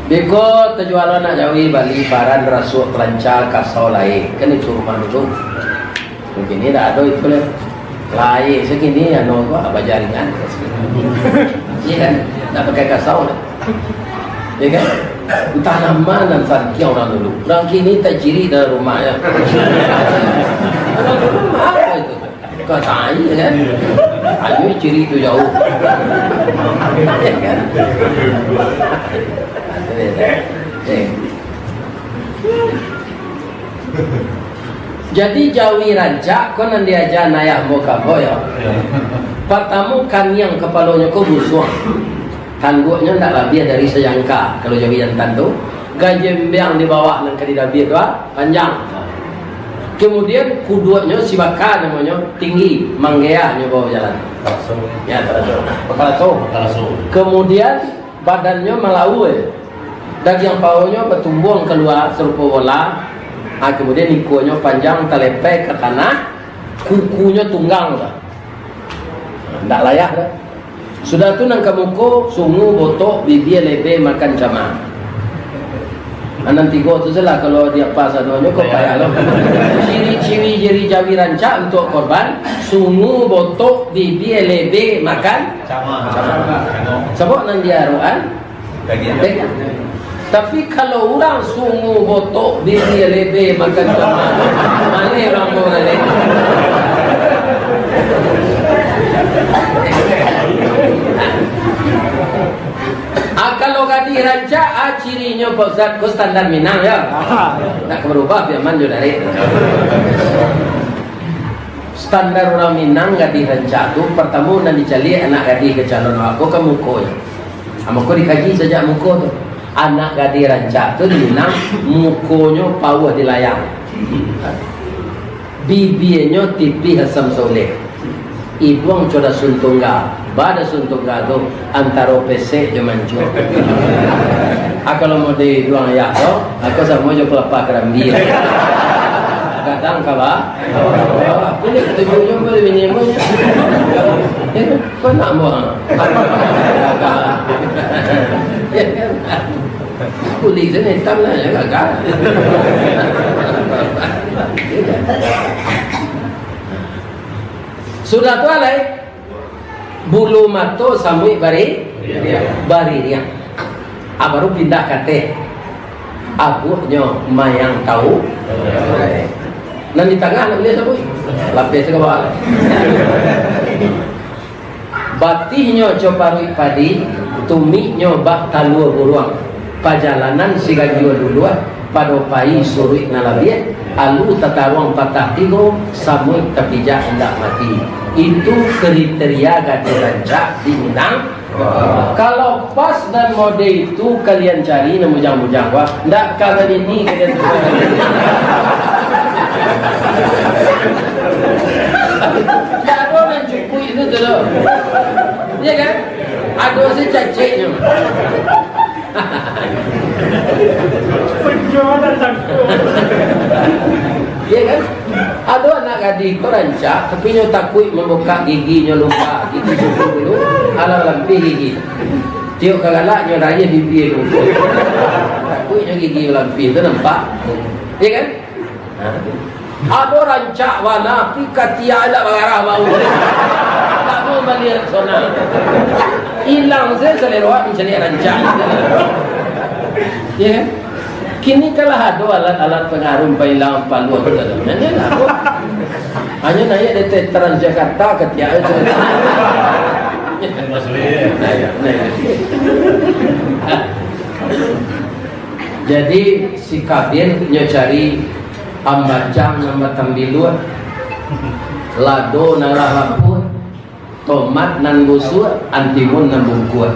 Beko tajual anak jawi, bali paran, rasuak, palanca, kasau, lai. Kan itu rumah dulu. Mungkin ini dah ada itu lah. Lai sakini, anu ko, bajaringan. Iya kan? Nak pakai kasau lah. Ya kan? Entah nama nan santiang urang dulu. Urang kini taciri dalam rumah ya. Urang dulu mah apa itu? Kau tanya kan? Ayo ciri tu jauh. Ya kan? Eh. Jadi jawi rancak ko nan diaja ayah ambo ka ambo, yo. Yo. Partamo kaniang kapalonyo ko busuang. Tangguaknyo ndak labiah dari sajangka, kalau jawi jantan tu. Gajembeang di bawah nan ka didabiah tu, ah, panjang. Kemudian kuduaknyo sibaka namonyo, tinggi, manggeahnyo bawa jalan. Taraso. Ya, taraso. Bakalaso. Bakalaso. Kemudian badannyo malaua, dagiang paonyo batumbuang kalua sarupo bola, ha, kemudian ikuanyo panjang talepeh ka tanah, kukunyo tunggang tu. Ndak layak doh. Sudah tu nan ka muko, sungu, botok, bibia, lebeh, makan cama. Ha, nan tigo tu salah, kalau di apa sadonyo ko payah lo. Ciri-ciri jari jawi rancak untuak korban, sungu, botok, bibia, lebeh, makan Cama. Cama. Sabab nan diarokan dagiang. Dagiang. Tapi kalau urang sungu, botok, bibia, lebeh, makan cama, maleh urang tu maleh. Ah, kalau gadih rancak, ah, cirinyo Pak Ustaz, ko standar Minang, ya. Ndak ka barubah, biaman jo dari. Standar urang Minang gadih rancak tu, partamo nan dicaliak anak gadih ka calon awak ko kan mukonyo. Ah, mako dikaji sajak muko tu. Anak gadih rancak tu di Minang, mukonyo pauah di layang. Bibianyo tipih asam saulek. Iduang co dasun tungga. Ba dasun tungga tu antaro pesek jo mancuang. Ah, kalau model iduang ayah tu, ah, ko samo jo kelapa karambia. Gadang ka ba-, ah, kulik tujuh jo boleh minimum. Eh, ko nak buang. Kulik tu hitam lah, ya, gagal. Sudah tu alai, bulu mato samuik bari-, baririang. Ah, baru pindah ka ateh. Abuaknyo mayang tau. Nan di tangah nak baliau sabuik. Lapeh tu ka bawah. Batihnyo co paruik padi, tumiknyo bak talua buruang. Pajalanan siganjua luluah, pado pai suruik nan labiah, alu tataruang patah tigo, samuik tapijak indak mati. Itu kriteria gadih rancak di Minang, Kalau pas nan mode itu kalian cari, nan bujang-bujang, wah, ndak ka ngadini kalian. Ndak ado nan cukuik itu tu, tu. Iya kan? Ado se caceknyo. Iya kan? Ado anak gadih ko rancak, tapi nyo takuik mambukak giginyo, lupa gigi suku dulu, alah lampih gigi. Tiok ka galak nyo rayeh bibia dulu. Takuik nyo gigi lampih tu nampak. Iya kan? Ha? Ado rancak bana, tapi katiak indak bagarah bau. Tak mau baliak sona. Ilang se salero awak mancaliak rancak. Ya kan? Kini kan lah ado alat-alat pangaruh pailang paluah tu tadi. Nyo lah. Hanyo naiak dari Transjakarta katiak itu. Naiak, naiak. Jadi, si Kabil nyo cari ambacang nan batambiluak, lado nan lah lapuak, tomat nan busuak, antimun nan bungkuak.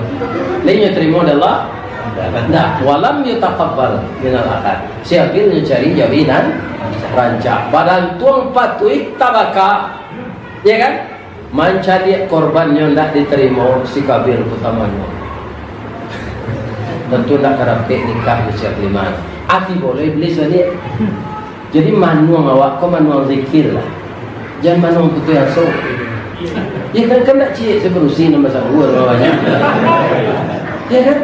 Lai nyo tarimo dek Allah? Ndak. Walam yutaqabbal minal akhad. Si Habil nyo cari jawi nan rancak. Badantuang patuik tabaka. Ya kan? Mancaliak korbannyo ndak ditarimo si Kabil putamonyo. Tantu ndak ka dapek nikah jo si Akliman. Ati bolo iblis baliak. Jadi manuang awak ko manuang zikir lah. Jan manuang putuih aso. Ya kan, kan ndak ciek se padusi nan basangguak lawan awaknyo. Ya kan?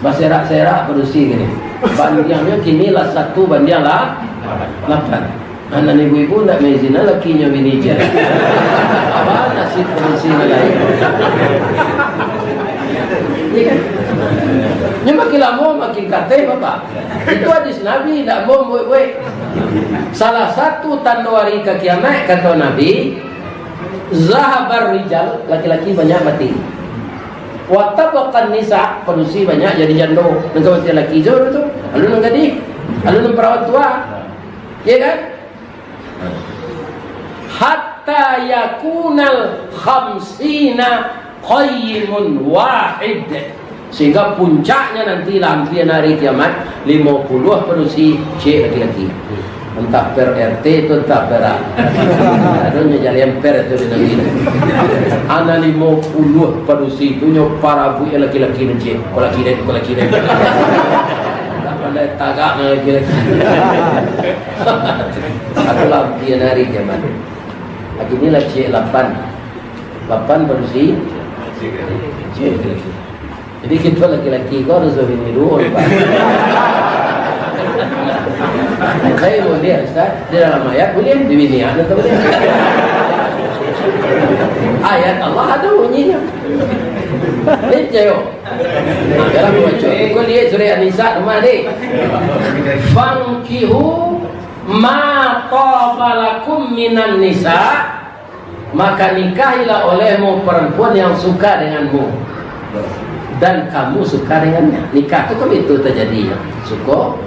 Baserak-serak padusi kini. Bandiangnyo kini lah satu bandiang lah lapan. Anak ibu-ibu ndak maizinan lakinyo bini ijai. Apo nasib padusi nan lain? Iya kan? Nyo makin lamo makin kateh, Bapak. Itu hadis Nabi, ndak ambo buek-buek. Salah satu tando hari ka kiamaik, kato Nabi, zahabar rijal, laki-laki banyak mati. Wa tabaqan nisa, padusi banyak jadi jando. Nan ka mati laki jo tu. Alun nan gadih, alun nan parawan tua. Iya kan? Hatta yakunal khamsina qayyimun wahid. Sehingga puncaknya nanti lah ampian hari kiamat, limo puluah padusi, ciek laki-laki. Entah per R T tu, entah per a. Ado nyo jalian per tu di nagari. Ana limo puluah padusi tu nyo parabuik laki-laki nan ciek. Ko laki den, ko laki den. Tak pandai tagak nan laki-laki. Aku lah ampian hari kiamat. Laki ni lah ciek lapan. Lapan padusi. Ciek laki-laki. Jadi, kito laki-laki ko harus babini duo, Pak. Saya boleh, Ustaz. Di dalam ayat boleh, di bini ada tak boleh. Ayat Allah ada bunyinya. Percayo. Dalam baca. Kau lihat surah An-Nisa, rumah ni. Fankihu ma taba lakum minan nisa. Maka nikahilah olehmu perempuan yang suka denganmu, dan kamu suka dengannya. Nikah tu kan itu terjadi, ya. Suko,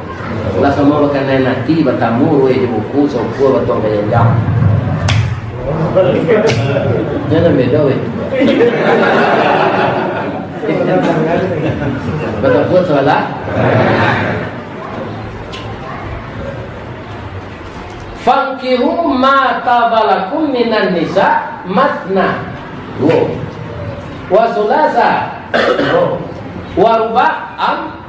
lah samo bakanai nati, batamu, ruweh di buku, sokua, batuang ka janjang. Jangan beda, weh. Batamu salah. Fankihu ma taba lakum minan nisa masna, duo, wa sulasa, duo, wa ruba, am.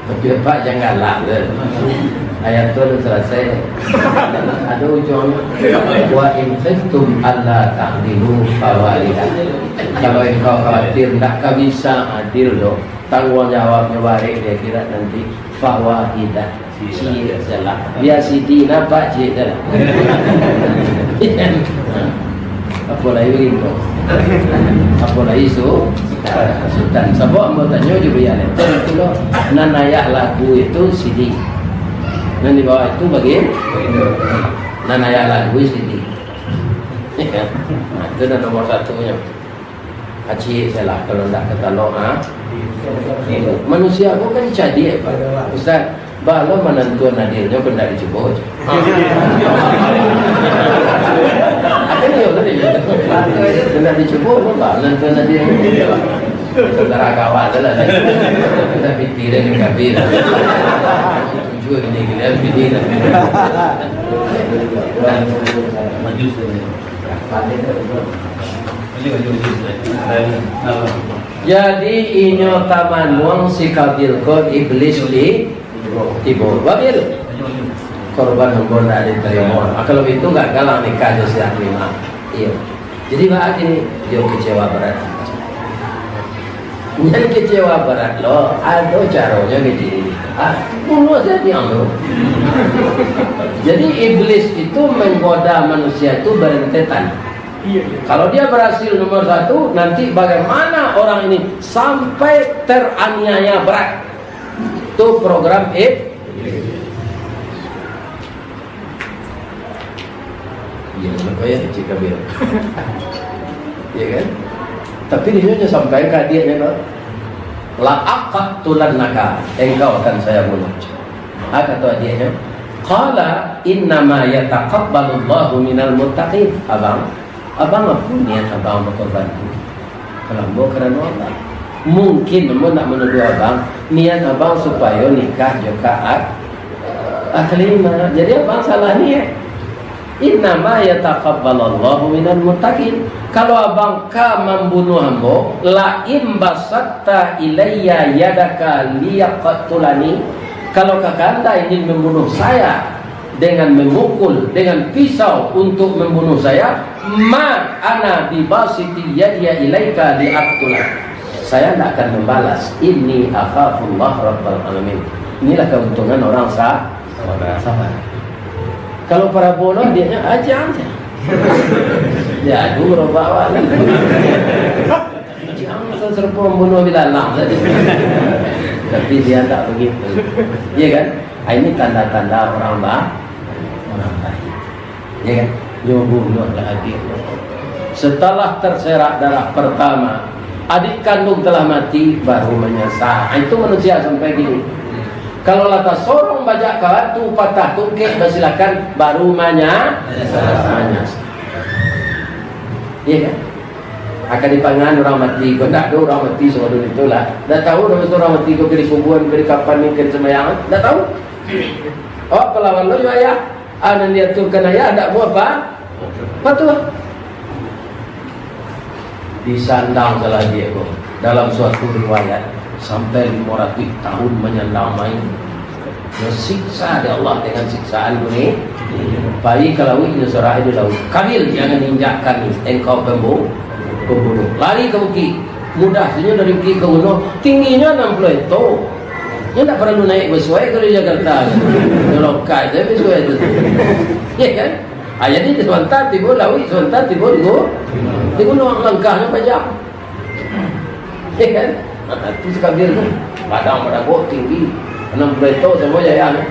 Tapi Pak jangan galak tu. Ayat tu dah selesai. Ada ujung. Wa in khiftum alla ta'dilu fawahidah. Kalau engkau khawatir ndak ka bisa adil doh, tangguang jawabnyo barek di akhirat nanti. Fawahidah. Ciek sajolah. Bia sidi nampak ciek sajolah. Apo lai bagitu? Apo lai su-, Sutan? Sabab ambo tanyo jo Buya Letter itu lo. Nan ayah lagu itu sidi. Nan di bawah itu bagi. Nan ayah lagu sidi. Nah, itu nan nomor satunyo. Acik salah kalau ndak katalok, ha? Manusia ko kan cadiak, Pak. Ustaz, baa lo manantuan adilnyo ko ndak dicubo. Akhirnyo kan iyo. Ndak dicubo, baa manantuan adilnyo. Saudara kawan tu lah. Kita pikir dan kabir. Tujuan ini, kalian pilih lah. Jadi, inyo tamanuang si Kabil ko, Iblis di tibo. Babil, korban ambo ndak ditarimo. Ah, kalau itu gagal lah nikah jo si Halimah. Iyo. Jadi, baa kini, iyo kecewa berat. Jan kecewa berat lo, ado caronyo kecil. Ah, bunuh saja tu. Jadi, iblis itu menggoda manusia itu berentetan. Kalau dia berhasil nomor satu, nanti bagaimana orang ini sampai teraniaya berat? Itu program ib-, Iyo, kenapa ya, Cik Kabir? Iya kan? Tapi dia nyo sampai ka adiaknyo, no? "La aqtulannaka, engkau akan saya bunuh." Ah, kato adiaknyo, "Qala innama yataqabbalullahu minal muttaqin." "Abang, abang apo niat abang bakorban tu?" Kalau ambo karano Allah. Mungkin ambo nak manuduah abang, niat abang supayo nikah jo ka Ak-, Aklimah. Jadi abang salah niat. "Innama yataqabbalallahu minal muttaqin." Kalau abang ka mambunuah ambo, "La in basatta ilayya yadaka liyaqtulani." Kalau kakanda ingin membunuh saya, dengan memukul dengan pisau untuk membunuh saya, "Ma ana bibasiti yadiya ilaika liaktulak." Saya tidak akan membalas. "Inni akhafullah rabbal alamin." Inilah keuntungan orang sa-, sabar. Kalau Prabowo, dia aja aja. Ya, dulu bawa. Jangan asal serupa membunuh bilalang saja. Tapi dia tak begitu. Iya kan? Ah, ini tanda-tanda orang ba-, orang baik. Iya kan? Nyo bunuhlah adik. Setelah terserak darah pertama, adik kandung telah mati, baru menyesal. Ah, itu manusia sampai gini. Kalau lah tasorong bajak ka batu, patah tungkek, basilakan, baru manya-, menyesal. Iya kan? Akan dipangan urang mati ko, ndak ado urang mati sabalun itu lah. Ndak tahu dah masa urang mati ko ka dikubuan, ka dikapan, ka disambayangan, ndak tahu. Awak palawan lo jo ayah, ah, nan diaturkan ayah, ndak buah pa-, patuah. Disandang salah dia ko. Dalam suatu riwayat, sampai limo ratuih tahun manyandang main. Disiksa dek Allah dengan siksaan dunia. Pai ka lauik, nyo sorahi di lauik. "Kabil, jangan injakkan engkau pembu-, pembunuh." Lari ka bukik. Mudah sajo dari bukik ka gunuang. Tingginyo anam puluah hekto. Nyo ndak paralu naik basuai ka dari Jakarta. Nyo lokai sajo basuai tu. Ya kan? Ah, jadi sabanta tibo lauik, sabanta tibo di gu-, di gunuang, langkahnyo panjang. Ya kan? Nah, itu si Kabil tu. Padang badabok tinggi, anam puluah hekto samo jayanyo.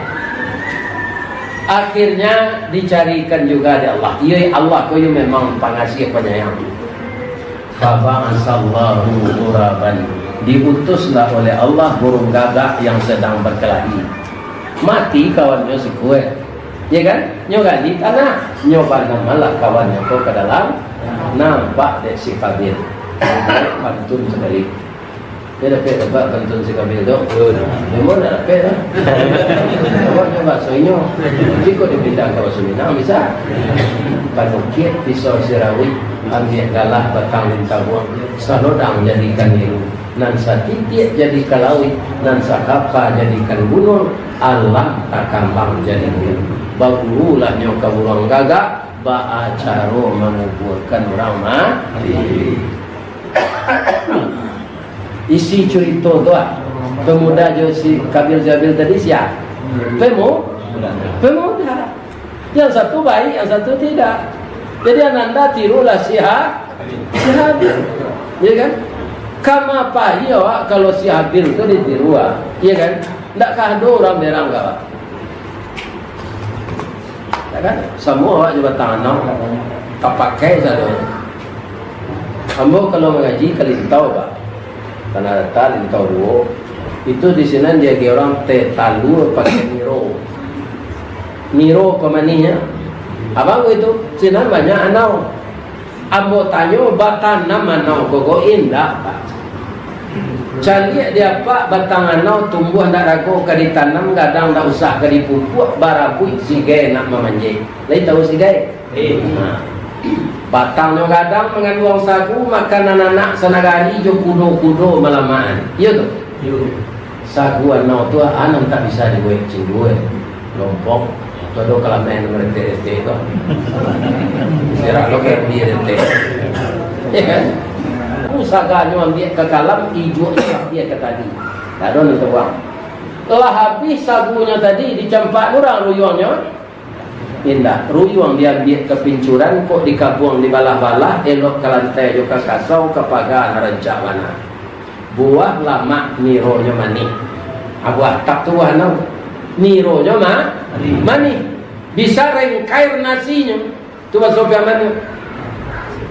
Akhirnya dicarikan juga dek Allah. Iyo, Allah ko yo memang pangasih panyayang. Faba'asallahu ghuraban. Diutuslah oleh Allah burung gagak yang sedang berkelahi. Mati kawannyo sikua. Ya kan? Nyo gali tanah, nyo banamlah kawannyo ko ka dalam, nampak dek si Kabil. Pantun sakali. Dia dapek dapat pantun si Kabil tu. Memang dak dapek lah. Awak nyo bahaso inyo. Tapi kok dipindah ka bahaso Minang bisa. Panukiak pisau sirauik, ambiak galah batang lintabuang, salodang jadikan iru. Nan satitiak jadikan lauik, nan sakapa jadikan gunung, alam takambang jadi gunung. Bagurulah nyo ka burung gagak, baa caro mangubuakan urang mati. Isi curito tu ah, pemuda jo si Kabil Jabil tadi sia? Pemu-, pemuda. Yang satu baik, yang satu tidak. Jadi, ananda tirulah si Ha-, si Habil. Ya kan? Kama pahi awak kalau si Habil tu ditiru, ah. Ya kan? Ndak ka ado urang berang ka awak. Ya kan? Samo awak jo batang anau, tapakai sajo. Ambo kalau mangaji ka Lintau, Pak. Tanah Data, Lintau duo. Itu di sinan diagiah urang teh talua pakai niro. Niro pamanihnyo. Abang itu, sinan banyak anau. Ambo tanyo, batanam anau ko, ko indak, Pak. Caliak di apak batang anau tumbuah ndak rago ka ditanam, gadang ndak usah ka dipupuak, barabuik sigai nak mamanjek. Lai tahu sigai? Eh. Nah. Batangnyo gadang manganduang sagu, makanan anak sanagari jo kudo-kudo malamahan. Iyo tu? Iyo. Sagu anau tu, a nan tak bisa dibuek cindua, lompong. Tu ado kalamen meretek-retek tu. Serak lo kayak dia retek. Ya kan? Usaganyo ambiak ka kalam, ijuaknyo ambiak ka tadi. Tak ado nan tabuang. Lah habih sagunyo tadi, dicampak urang ruyuangnyo. Indak, ruyuang diambiak ka pincuran, kok dikabuang dibalah-balah, elok ka lantai jo ka kasau, ka paga nan rancak bana. Buah lamak nironyo manih. Ah, buah atap tu buah anau. Nironyo ma-, manih. Bisa rengkair nasinyo. Tu bahaso Piaman tu.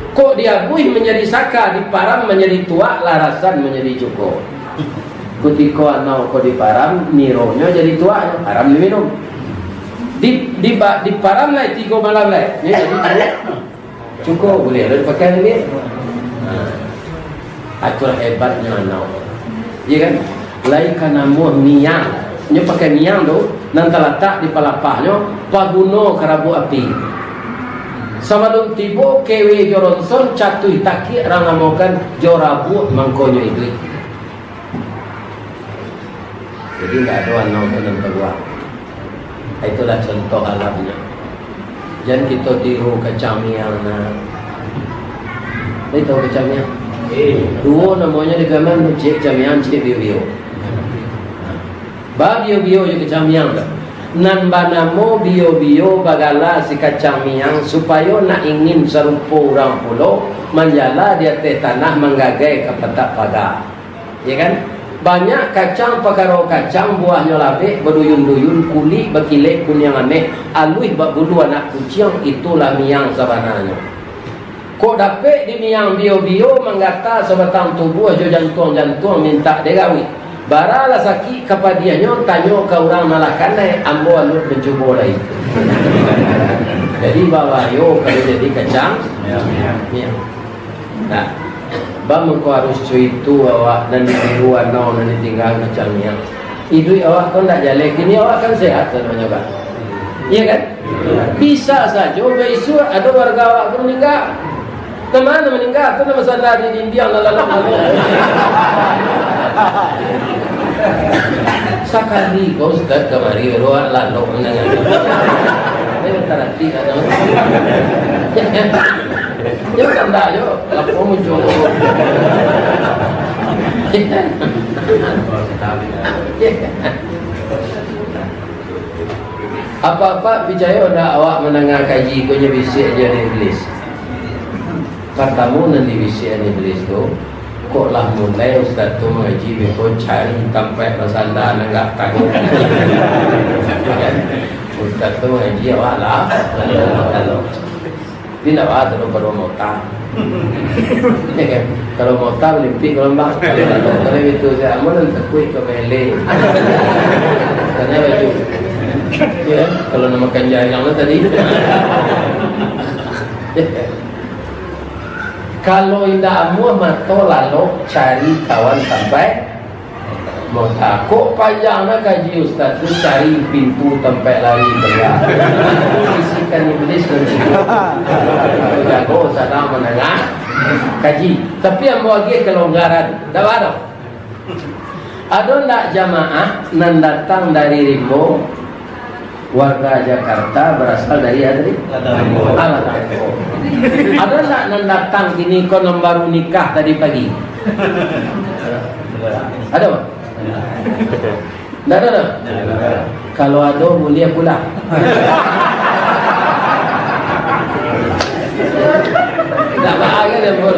Kok diabuih manjadi saka, diparam manjadi tuak, larasan manjadi cuko. Kutiko anau ko diparam, nironyo jadi tuak, haram diminum. Di, di, diparam lai tigo malam lai, nyo jadi cuko. Cuko buliah lo dipakai lagi. Nah, itulah hebatnyo anau. Iya kan? Lai ka namuah miang. Nyo pakai miang tu, nan talatak di palapahnyo, paguno ka rabuak api. Sabalun tibo kewe jo ronson, catuih takiak, urang amokan jo rabuak mangkonyo iduik. Jadi, indak ado anau tu nan tabuang. Itulah contoh alamnyo. Jan kito tiru kacang miang, nah. Lai tahu kacang miang? Eh. Duo namonyo di Piaman tu, ciek kacang miang, ciek bio-bio. Nah. Ba bio-bio jo kacang miang tu. Nan banamo bio-bio bagala si kacang miang, supayo nak ingin sarupo urang pulo, manjala di ateh tanah, manggagai ka patak paga. Ya kan? Banyak kacang, pakaro kacang, buahnyo labek, baduyun-duyun, kulik bakilek kuniang ameh, aluih bak bulu anak kuciang, itulah miang sabananyo. Kok dapek di miang bio-bio, manggata sabatang tubuah jo jantuang-jantuang mintak digawik. Bara lah sakik kapadiahnyo, tanyo ka urang nan lah kanai, ambo alun mancubo lai. Jadi, babahayo kalau jadi kacang miang. Nah, baa mangko harus co itu awak nan ditiru anau nan ditingga kacang miang? Iduik awak ko ndak jaleh, kini awak kan sehat sabananyo, Pak. Iya kan? Bisa sajo bisuak ado warga awak tu maningga. Nan ma nan maningga tu, nan basanda di dindiang, nan lalok-lalok. Sakali ko Ustaz kamari, baru awak lalok mandanga. Ini tarati kan? Yo, tanda yo, lapo muncul. Apak-apak picayo ndak awak mandanga kaji ko nyo bisiak jo dek Iblis? Partamo nan dibisiak dek Iblis tu, kok lah mulai ustaz tu mangaji, beko cari tampek basanda nan agak tangguang. Ustaz tu mangaji, awak lah, lalu. Tapi ndak baa tu, kalau mota. Kalau mota, malimpik galombang. Kalau, kalau itu, saya amun nan takuik ka mele. Karena baju. Ya, kalau nak makan jarang lah tadi. Kalau indak amuah mato, lalok cari kawan sampai mota. Kok panjang nah kaji ustaz tu, cari pintu tampek lari keluar. Bisikan iblis nan situ. Jago sadang mandanga kaji. Tapi ambo agiah kelonggaran. Ndak baa doh. Ado ndak jamaah nan datang dari Rimbo? Warga Jakarta berasal dari, ado di? Ladang Rimbo. Ah, Ladang Rimbo. Ado ndak nan datang kini ko nan baru nikah tadi pagi? Ado? Ndak ado, ado? Kalau ado, buliah pulang. Ndak baa kan, Bro?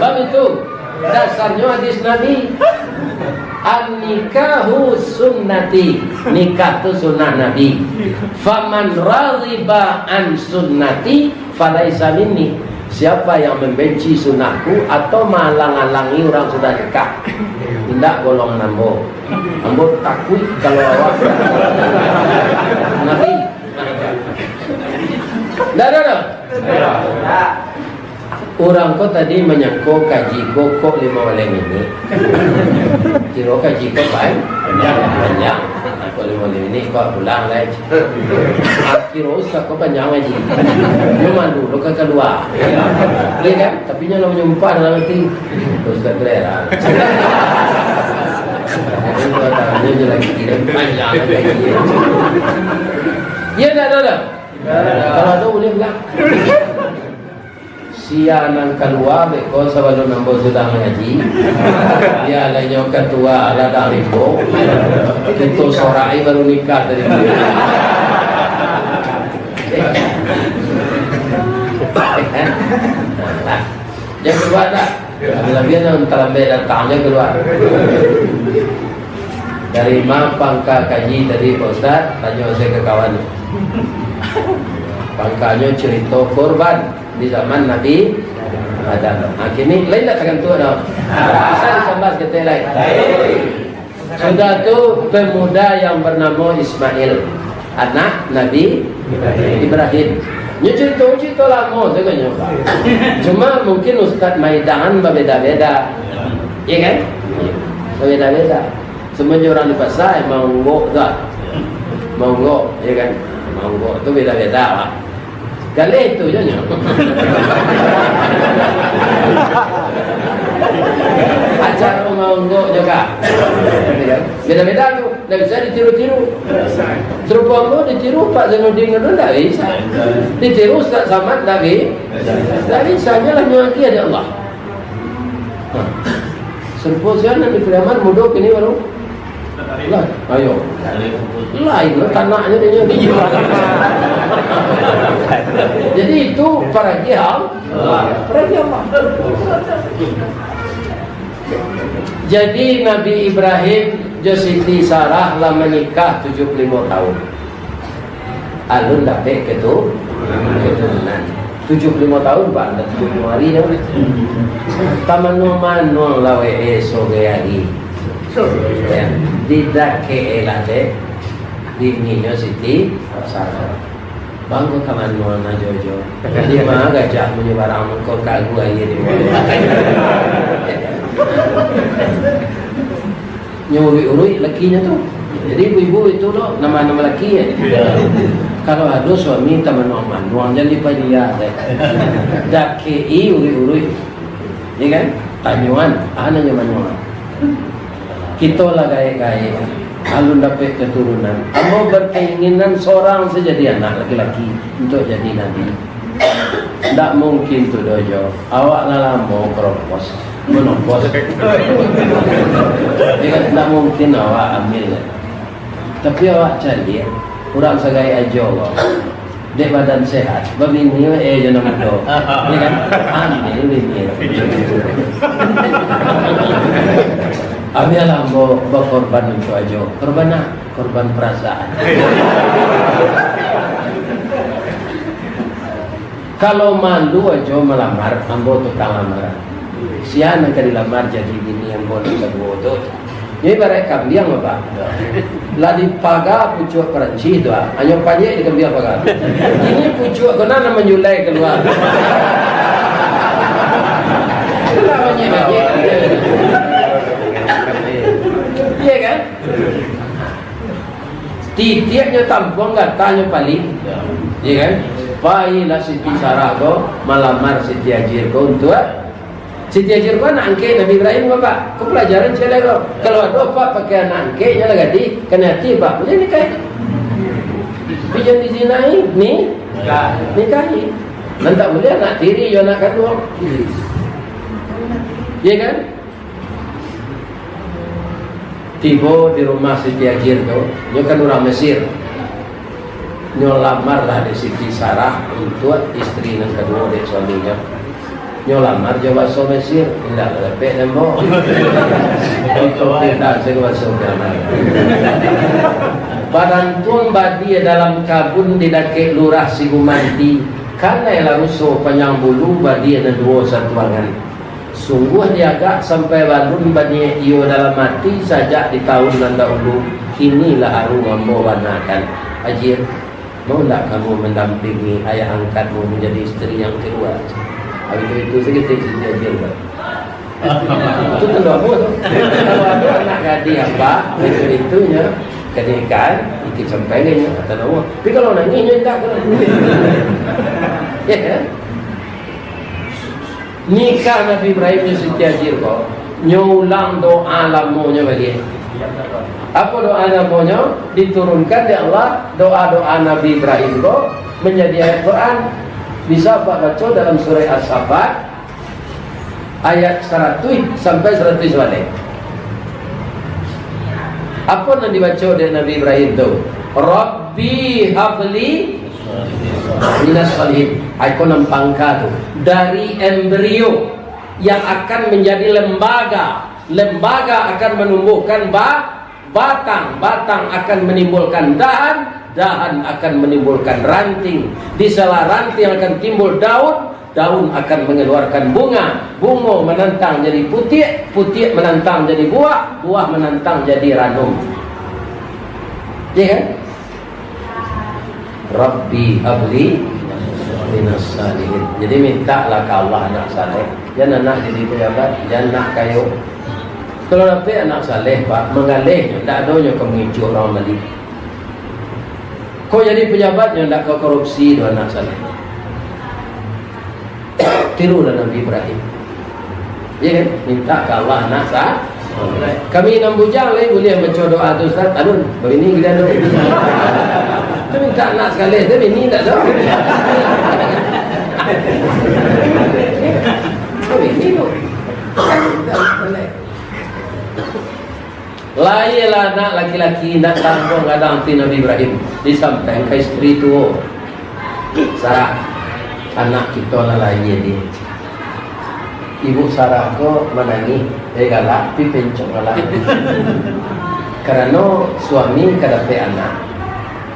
Bab itu. Dasarnyo hadis Nabi, "An-nikahu sunnati." Nikah tu sunnah Nabi. "Faman raghiba an sunnati falaisa minni." Siapa yang membenci sunnahku atau mahalang-halangi urang sudah nikah, indak golongan ambo. Ambo takuik kalau awak Nabi. Ndak ado doh. Urang ko tadi manyangko kaji ko kok limo baleh minik. Kiro kaji ko pan-, panjang. Kok limo baleh minik, kok pulang lai. Kiro ustaz ko panjang kaji. Nyo malu lo ka kalua. Iyo kan? Tapi nyo lah manyumpah dalam ati. Ustaz tu heran. Jadi, dua tahun nyo lagi kiro panjang kaji. Iyo ndak ado doh? Kalau ado, buliah pulang. Sia nan kalua beko sabalun ambo sudah mangaji. Bia lah inyo katua ladang rimbo. Kito sorai baru nikah tadi. Jan kalua dah. Labiah nan talambek datang, jan kalua. Dari ma pangka kaji tadi, Pak Ustaz? Tanyo sajo ka kawan. Pangkanyo carito kurban di zaman Nabi Adam. Ha, kini lain dak tagantuak dah. Bisa ditambah saketek lai. Sudah tu, pemuda yang bernamo Ismail, anak Nabi Ibrahim. Nyo carito, carito lamo sajo nyo. Cuma mungkin Ustaz maidangan babeda-beda. Iyo kan? Babeda-beda. Samo jo urang di pasa, eh, maunggok tu, ah. Maunggok, iyo kan? Maunggok tu beda-beda, Pak. Galeh tu je nyo. Acara maunggok juga. Iyo kan? Beda-beda tu. Ndak bisa ditiru-tiru. Sarupo ambo ditiru Pak Zainuddin tu ndak bisa. Ditiru Ustaz Samad ndak bi-, ndak bisa. Nyo lah nyo agiah dek Allah. Ha. Sarupo sia nan di Pariaman mudo kini baru. Lah, ayo. Lain lah tanaknyo dek nyo. Jadi itu paragiah Allah. Paragiah Allah. Jadi Nabi Ibrahim jo Siti Sarah lah manikah tujuah puluah limo tahun. Alun dapek ketu-, keturunan. Tujuah puluah limo tahun, Pak, dah tujuah puluah limo hari dah. Tamano-mano lah we, eh, soge hari. Ya, didakek e lah dek bininyo Siti Sarah. Bang, ko ka mano ajo-ajo? Di ma gajah manyo barang mangko kagu aia di muko. Nyo uruik-uruik lakinyo tu. Jadi ibu-ibu itu lo, nama-nama laki ya. Kalau ado suami tamanuang-manuang, jan dipaliek deh. Dakek-i uruik-uruik. Iya kan? Tanyoan, ah, nanyo manuang. Kito lah gaek-gaek, alun dapek keturunan. Ambo berkeinginan seorang saja di anak laki-laki untuk jadi nabi. Ndak mungkin tu doh, Jo. Awak lah lamo keropos, menopos. Ya kan? Ndak mungkin awak ambil. Tapi awak caliak, urang sagaek ajo awak. Dek badan sehat, babini we, eh, jo nan mudo. Ya kan? Ambil bini tu. Ambil lah ambo bakorban untuak ajo. Korban a? Korban perasaan. Kalau malu ajo malamar, ambo tukang lamaran. Sia nan ka dilamar jadi bini ambo nan kaduo tu? Nyo ibaraik kambiang, Bapak. Lah dipaga pucuak Perancis tu, ah. Hanyo panyek di kambiang paga. Kini pucuak ko nan manyulai kalua. Lah panyek-panyek. Iya kan? Titiaknyo tampuang, gatanyo paling. Iya kan? Pailah Siti Sarah ko malamar Siti Hajir ko untuak Siti Hajir ko anak angkek Nabi Ibrahim, Bapak. Ko pelajaran ciek lai ko. Kalau ado Apak pakai anak angkek, nyo lah gadih, kanai ati Apak, buliah nikahi. Tapi jan dizinai, ni? Nikahi. Nan tak buliah anak tiri jo anak kanduang. Iya kan? Tibo di rumah Siti Hajir tu, nyo kan urang Mesir. Nyo lamarlah dek Siti Sarah untuak istri nan kaduo dek suaminyo. Nyo lamar jo bahaso Mesir, indak dapek den, Bo. Itu pindah sajo bahaso Piaman. Barantuang badia dalam kabun di dakek Lurah Sigumanti. Kanai lah ruso panjang bulu, badia nan duo satuangan. Sungguah diagak sampai balun baniaik iyo dalam ati sajak di taun nan dahulu, kini lah aru ambo banakan. Ajil, mau ndak kamu mandampingi ayah angkatmu manjadi isteri yang kedua? Abih itu, itu sajo Siti Ajil, Pak. Itu kan doa tu. Kalau ada anak gadih apa, itu-itunyo, kanikan, ikut sampai nyo, kata Allah. Tapi kalau nangih, nyo indak kena. Ya kan? Nikah Nabi Ibrahim jo Siti Hajar ko, nyo ulang doa lamonyo baliak. Apa doa lamonyo? Diturunkan dek Allah, doa-doa Nabi Ibrahim ko manjadi ayat Quran. Bisa Pak baco dalam surah As-Saffat, ayat saratuih sampai saratuih sabaleh. Apo nan dibaco dek Nabi Ibrahim tu? "Rabbi habli minas salihin." Ai, ko nan pangka tu. Dari embrio yang akan menjadi lembaga, lembaga akan menumbuhkan ba-, batang, batang akan menimbulkan dahan, dahan akan menimbulkan ranting. Di sela ranting akan timbul daun, daun akan mengeluarkan bunga, bungo menantang jadi putiak, putiak menantang jadi buah, buah menantang jadi ranum. Ya kan? "Rabbi habli minas salihin." Jadi, mintalah ka Allah anak saleh. Jan anak jadi pejabat, jan anak kayo. Kalau dapek anak saleh, Pak, manggaleh nyo, ndak ado nyo ka mangicuah urang bali. Ko jadi pejabat nyo ndak ka korupsi doh anak saleh. Tirulah Nabi Ibrahim. Ya kan? Minta ka Allah anak sa-, kami nan bujang lai buliah baco doa tu, Ustaz. Alun, babini kita tu. Tu minta anak sakali, tu bini tak tahu. Tu bini tu. Lahirlah anak laki-laki, indak tangguang gadang ati Nabi Ibrahim, disampaikan ka isteri tu, Sarah, anak kito lah lahia, Dek. Ibu Sarah ko manangih, eh, galak, tapi pencok galak. Karano suami ka dapek anak,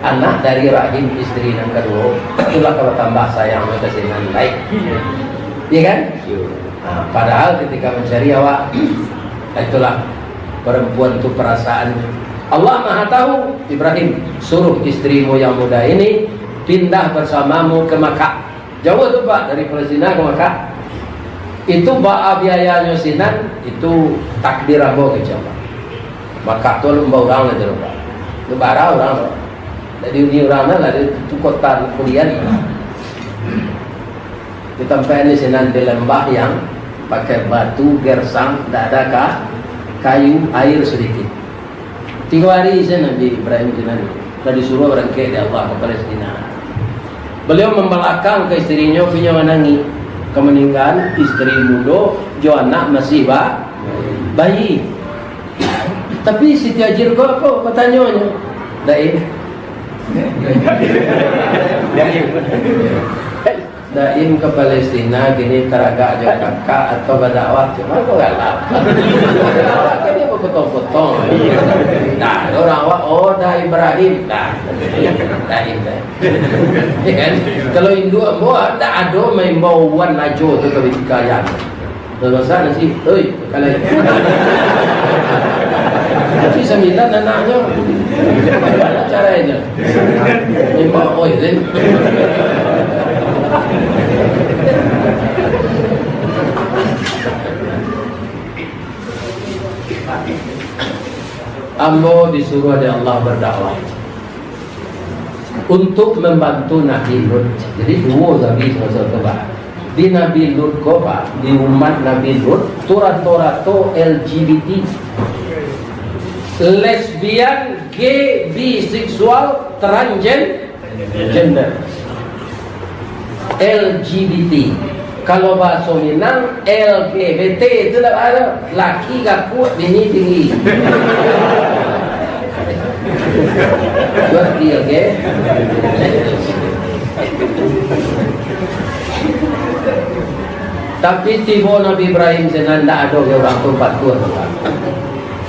anak dari rahim isteri nan kaduo, itulah ka batambah sayang ka sinan lai. Iya kan? Nah, padahal ketika mencari awak, itulah perempuan tu perasaannya. Allah Maha Tahu, Ibrahim, suruh istrimu yang muda ini pindah bersamamu ke Makkah. Jauh tu, Pak, dari Palestina ke Makkah. Itu baa biayanyo sinan, itu takdir ambo kecek, Pak. Makkah tu lumba urang lah tu, Pak. Lumba urang tu. Jadi uni urang lah, itu kota kuliah. Di tampek ni sinan di lembah yang pakai batu gersang, ndak ada ka-, kayu, air sedikit. Tigo hari saja Nabi Ibrahim sinan lah disuruh barangkek dek Allah ka Palestina. Beliau mambalakang ka isterinyo, punyo manangih. Ka maninggaan isteri mudo, jo anak masih ba-, bayi. Tapi Siti Hajar ko apo, batanyo nyo, Daim. Daim ka Palestina kini taragak jo kakak atau badakwah, cuma ko galak. Awak kan dia bapotong-potong. Nah, urang awak, oh, dah Ibrahim, dah. Daim, dah. Ya kan? Kalau induak ambo, ndak ado maimbau wan ajo tu ka bini kaya. Dah masak nasi, oi, kalai. Tapi sambilan anaknyo. Bagaimana caranya? Memang, oi, Zain. Ambo disuruh dek Allah berdakwah. Untuk mambantu Nabi Lut. Jadi, duo Nabi sabatua tu, Pak. Di Nabi Lut ko, Pak, di umat Nabi Lut, tu rato-rato L G B T. Lesbian, gay, biseksual, transgen-, gender. L G B T. Kalau bahaso Minang, L G B T itu dak ado. Laki gapuak, bini tinggi. Berarti, oke. Tapi tibo Nabi Ibrahim sinan, ndak ado urang tu patuah.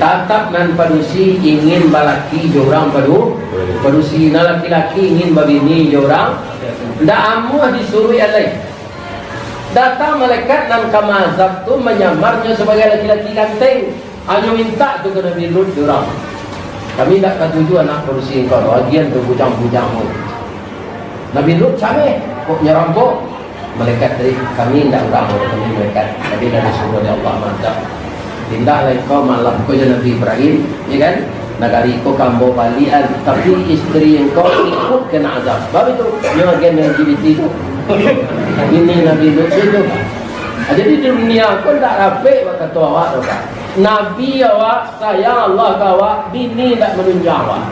Tatap nan padusi ingin balaki jo urang padu-, padusi, nan laki-laki ingin babini jo urang. Ndak amuah disuruik alai. Datang malaikat nan ka maazab tu manyamarnyo sabagai laki-laki ganteng. Hanyo mintak tu ka Nabi Lut surang. Kami ndak katuju anak padusi engkau, agian tu bujang-bujang tu. Nabi Lut sameh, kok nyo rampok. Malaikat tadi, kami ndak urang, kami malaikat. Kami dari surga dari Allah maazab. Pindahlah engkau malam ko jo Nabi Ibrahim, ya kan? Nagari ko ka ambo balian, tapi isteri engkau ikut kena azab. Sebab itu, nyo agen L G B T tu. Ini Nabi Lut tu. Ah, jadi di dunia ko ndak rapek bak kato awak tu, Pak. Nabi awak, sayang Allah ka awak, bini ndak manunjang awak.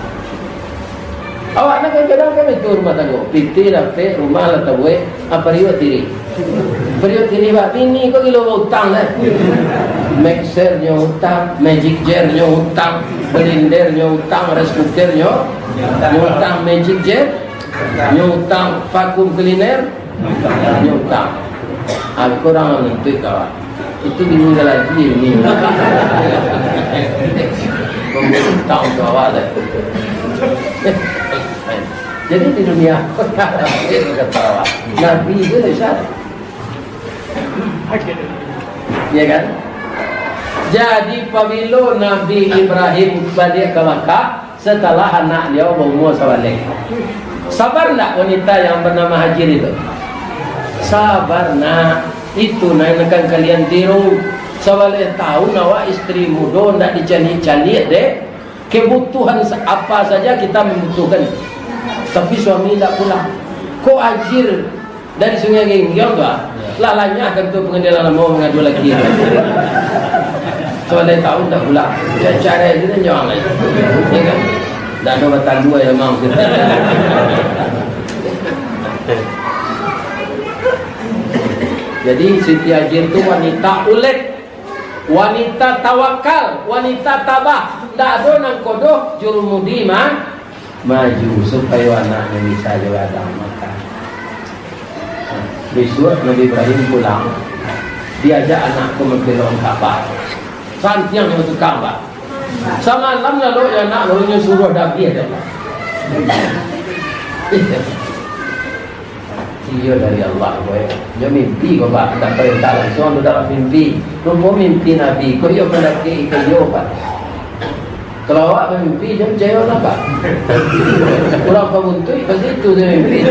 Awak nan kadang-kadang kan itu rumah tangga. Pitih dapek, rumah lah tabuek, ah, pariuak tirih. Pariuak tirih, bak bini ko gilo bautang, kan? Mixer nyo utang, Magic Jar nyo utang, blender nyo utang, rice cooker nyo, nyo utang, Magic Jar nyo utang, vacuum cleaner nyo utang. Ah, kurang nanti kawan. Itu bini lagi ini. Tahu tu awak tu. Jadi di dunia, Nabi tu Ustaz. Ya kan? Jadi pabilo Nabi Ibrahim baliak ka Makkah, setelah anak dia baumua sabaleh. Sabar ndak wanita yang bernama Hajir itu? Sabar nak, itu nan akan kalian tiru. Sabaleh tahun awak isteri mudo ndak dicaliak-caliak dek kebutuhan sa-, apa saja kita membutuhkan. Tapi suami ndak pulang. Kok Hajir dari Sungai Genggiong tu, ah. Ya. Lah lanyah kan tu pengadilan lamo mangadu laki. Sabaleh tahun ndak pulang. Ya, carai tu nyo lai. Ya kan? Ndak ado batandu ai amang. Jadi Siti Hajir tu wanita ulet, wanita tawakal, wanita tabah. Ndak ado nan kodoh jurumudi mah. Maju, supayo anaknyo bisa jo gadang makan. Bisuak Nabi Ibrahim pulang, diajak anak ko mambelok Ka'bah. Santiang jo tukang, Pak. Samalam lalu jo anak, lalu nyo suruah dabiah dek Allah. Iyo dari Allah, boy. Nyo mimpi ko, Pak, ndak parentah langsuang tu dalam mimpi. Rupo mimpi Nabi ko, iyo pandakek iko iyo, Pak. Kalau awak bamimpi, jan picayo lah, Pak. Urang pabuntuik pasti itu nyo mimpi.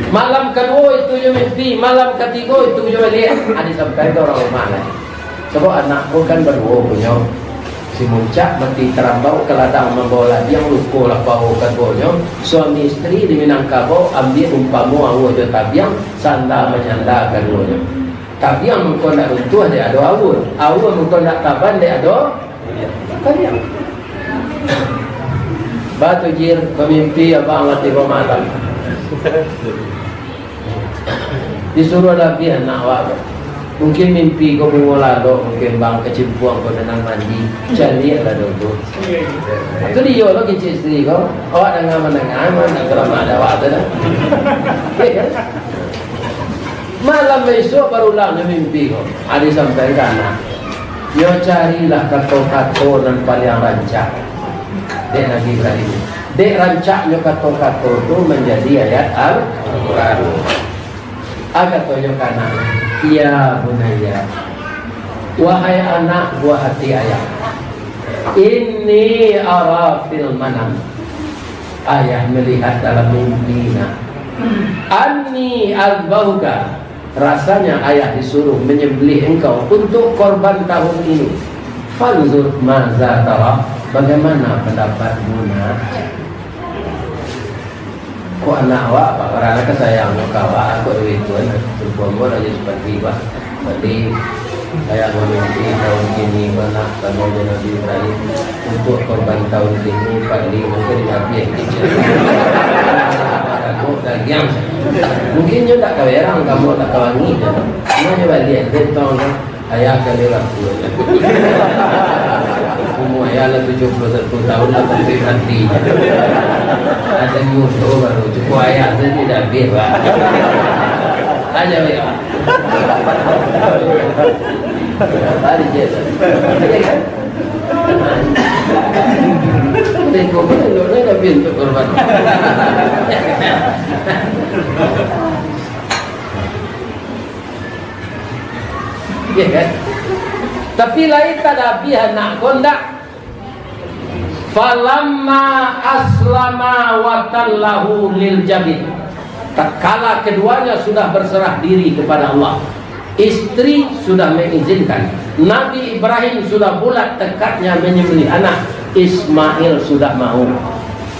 Malam kaduo itu nyo mimpi, malam katigo itu nyo baliak. Ah, disampaikan urang rumah lai. Sabab anak ko kan baduo punyo. Si Muncak mati tarambau ka ladang mambao ladiang, luko lah paho kaduonyo. Suami isteri di Minangkabau ambiak umpamo aua jo tabiang, sanda manyanda kaduonyo. Tabiang mangko ndak runtuah dek ado aua, aua mangko ndak taban dek ado tabiang. Batu Jir, bamimpi abang lah tigo malam. Disuruah dabiah anak awak tu. Mungkin mimpi ko bungo lalok, mungkin bang kacimpuang ko nan mandi. Caliak lah dulu. Tu dia lah kicik isteri ko. Awak danga mandanga, mah nak salamaik awak tu dah. Malam bisuak barulang nyo mimpi ko. Ado sampaikan anak. Nyo carilah kato-kato nan paliang rancak dek Nabi Ibrahim. Dek rancaknyo kato-kato tu manjadi ayat Al-Quran. A katonyo ka anak, "Ya bunayya, wahai anak buah hati ayah, inni ara fil manam, ayah melihat dalam mimpi, nak, anni azbahuka, rasanya ayah disuruh menyembelih engkau untuk korban tahun ini. Fanzur maza tara, bagaimana pendapatmu, nak?" Kok anak awak, Pak, karano kasayang ka awak, kok duit tu, kan? Sumpah mo lah jadi seperti, Pak. Berarti, kayak mau nanti tahun kini, Pak, nak sama dengan Nabi Ibrahim. Untuk korban tahun kini, Pak, ni mungkin habis kecil. Aku dagang. Mungkin nyo tak kawerang, kamu tak kawangi, kan? Cuma nyo baliak, dia tahu, kan? Ayah kali laku. Umur ayah lah tujuh puluh satu tahun lah, tapi mati. Ada musuh baru, cukup ayah tu tidak habis, Pak. Aja, ya. Balik je. Iya, kan? Tengok, Nabi untuak korban. Ya kan? Tapi lain tadabiah nak kondak. Falamma aslama wa tallahu lil jabin. Tatkala keduanya sudah berserah diri kepada Allah, istri sudah mengizinkan, Nabi Ibrahim sudah bulat tekadnya menyembelih anak, Ismail sudah mau.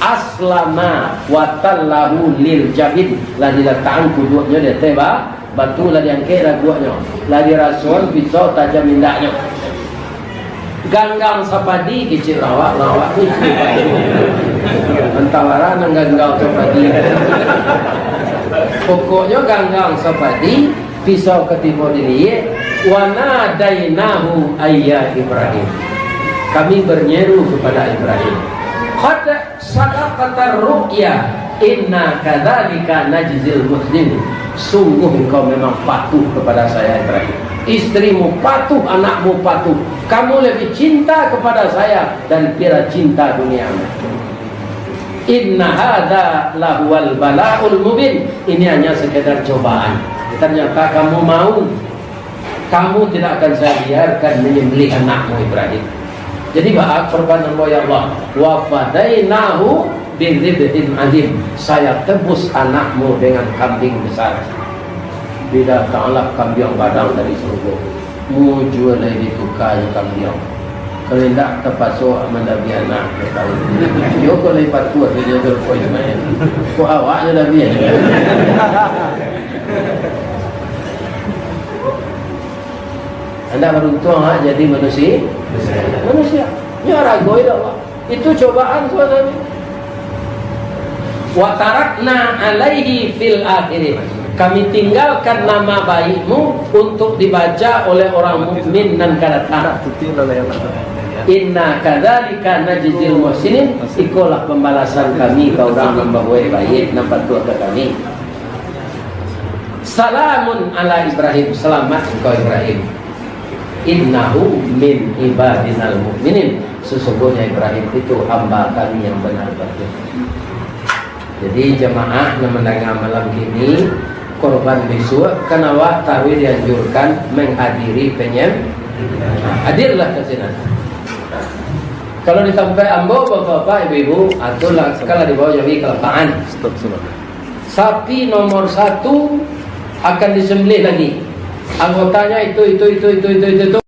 Aslama wa tallahu lil jabin, lah dilatakkan kuduaknyo di ateh ba-, batu, lah diangkek raguaknyo, lah dirasoan pisau tajam indaknyo. Ganggang sapadi kecek lawak, lawak tu istri padi. Antawara nan ganggang sapadi. Pokoknyo ganggang sapadi, pisau katibo di liyek, wa nadainahu ayya Ibrahim. Kami bernyeru kepada Ibrahim. Qad sadaqta ru'ya, inna kadzalika najzil muhsinin. Sungguh engkau memang patuh kepada saya, Ibrahim. Istrimu patuh, anakmu patuh. Kamu lebih cinta kepada saya daripada cinta dunia. Inna hadza lahuwal bala'ul mubin. Ini hanya sekedar cobaan. Ternyata kamu mau. Kamu tidak akan saya biarkan menyembelih anakmu Ibrahim. Jadi, baa korban ambo, ya Allah? Wa fadainahu bidzibhin adzim. Saya tebus anakmu dengan kambing besar. Didatanglah kambiang gadang dari surga. Mujua lai ditukar jo kambiang. Kalau indak, tapaso mandabiah anak, ndak tahu. Iyo, kok lai patuah tu, inyo tu rupo Ismail. Kok awak nyo dabiah? Andak baruntuang, ha, jadi manusia. Manusia. Nyo arago indak, Pak. Itu cobaan sabananyo. Wa tarakna alaihi fil akhirin. Kami tinggalkan nama baikmu untuk dibaca oleh orang mukmin nan ka datang. Inna kadzalika najzil muhsinin. Ikolah pambalasan kami ka urang nan babuek baiak, nan patuah ka kami. Salamun ala Ibrahim, selamat engkau Ibrahim. Innahu min ibadinal mu'minin, sesungguhnya Ibrahim itu hamba kami yang benar-benar. Jadi, jamaah nan mandanga malam kini, korban bisuak, kan awak taruih dianjurkan menghadiri penyem-, hadirlah ka sinan. Kalau di tampek ambo, bapak-bapak, ibu-ibu, ah, tu lah, kalau di bawah jawi kalapakan. Stop, stop. Sapi nomor satu akan disembelih lagi. Anggotanya itu, itu, itu, itu, itu, itu, itu.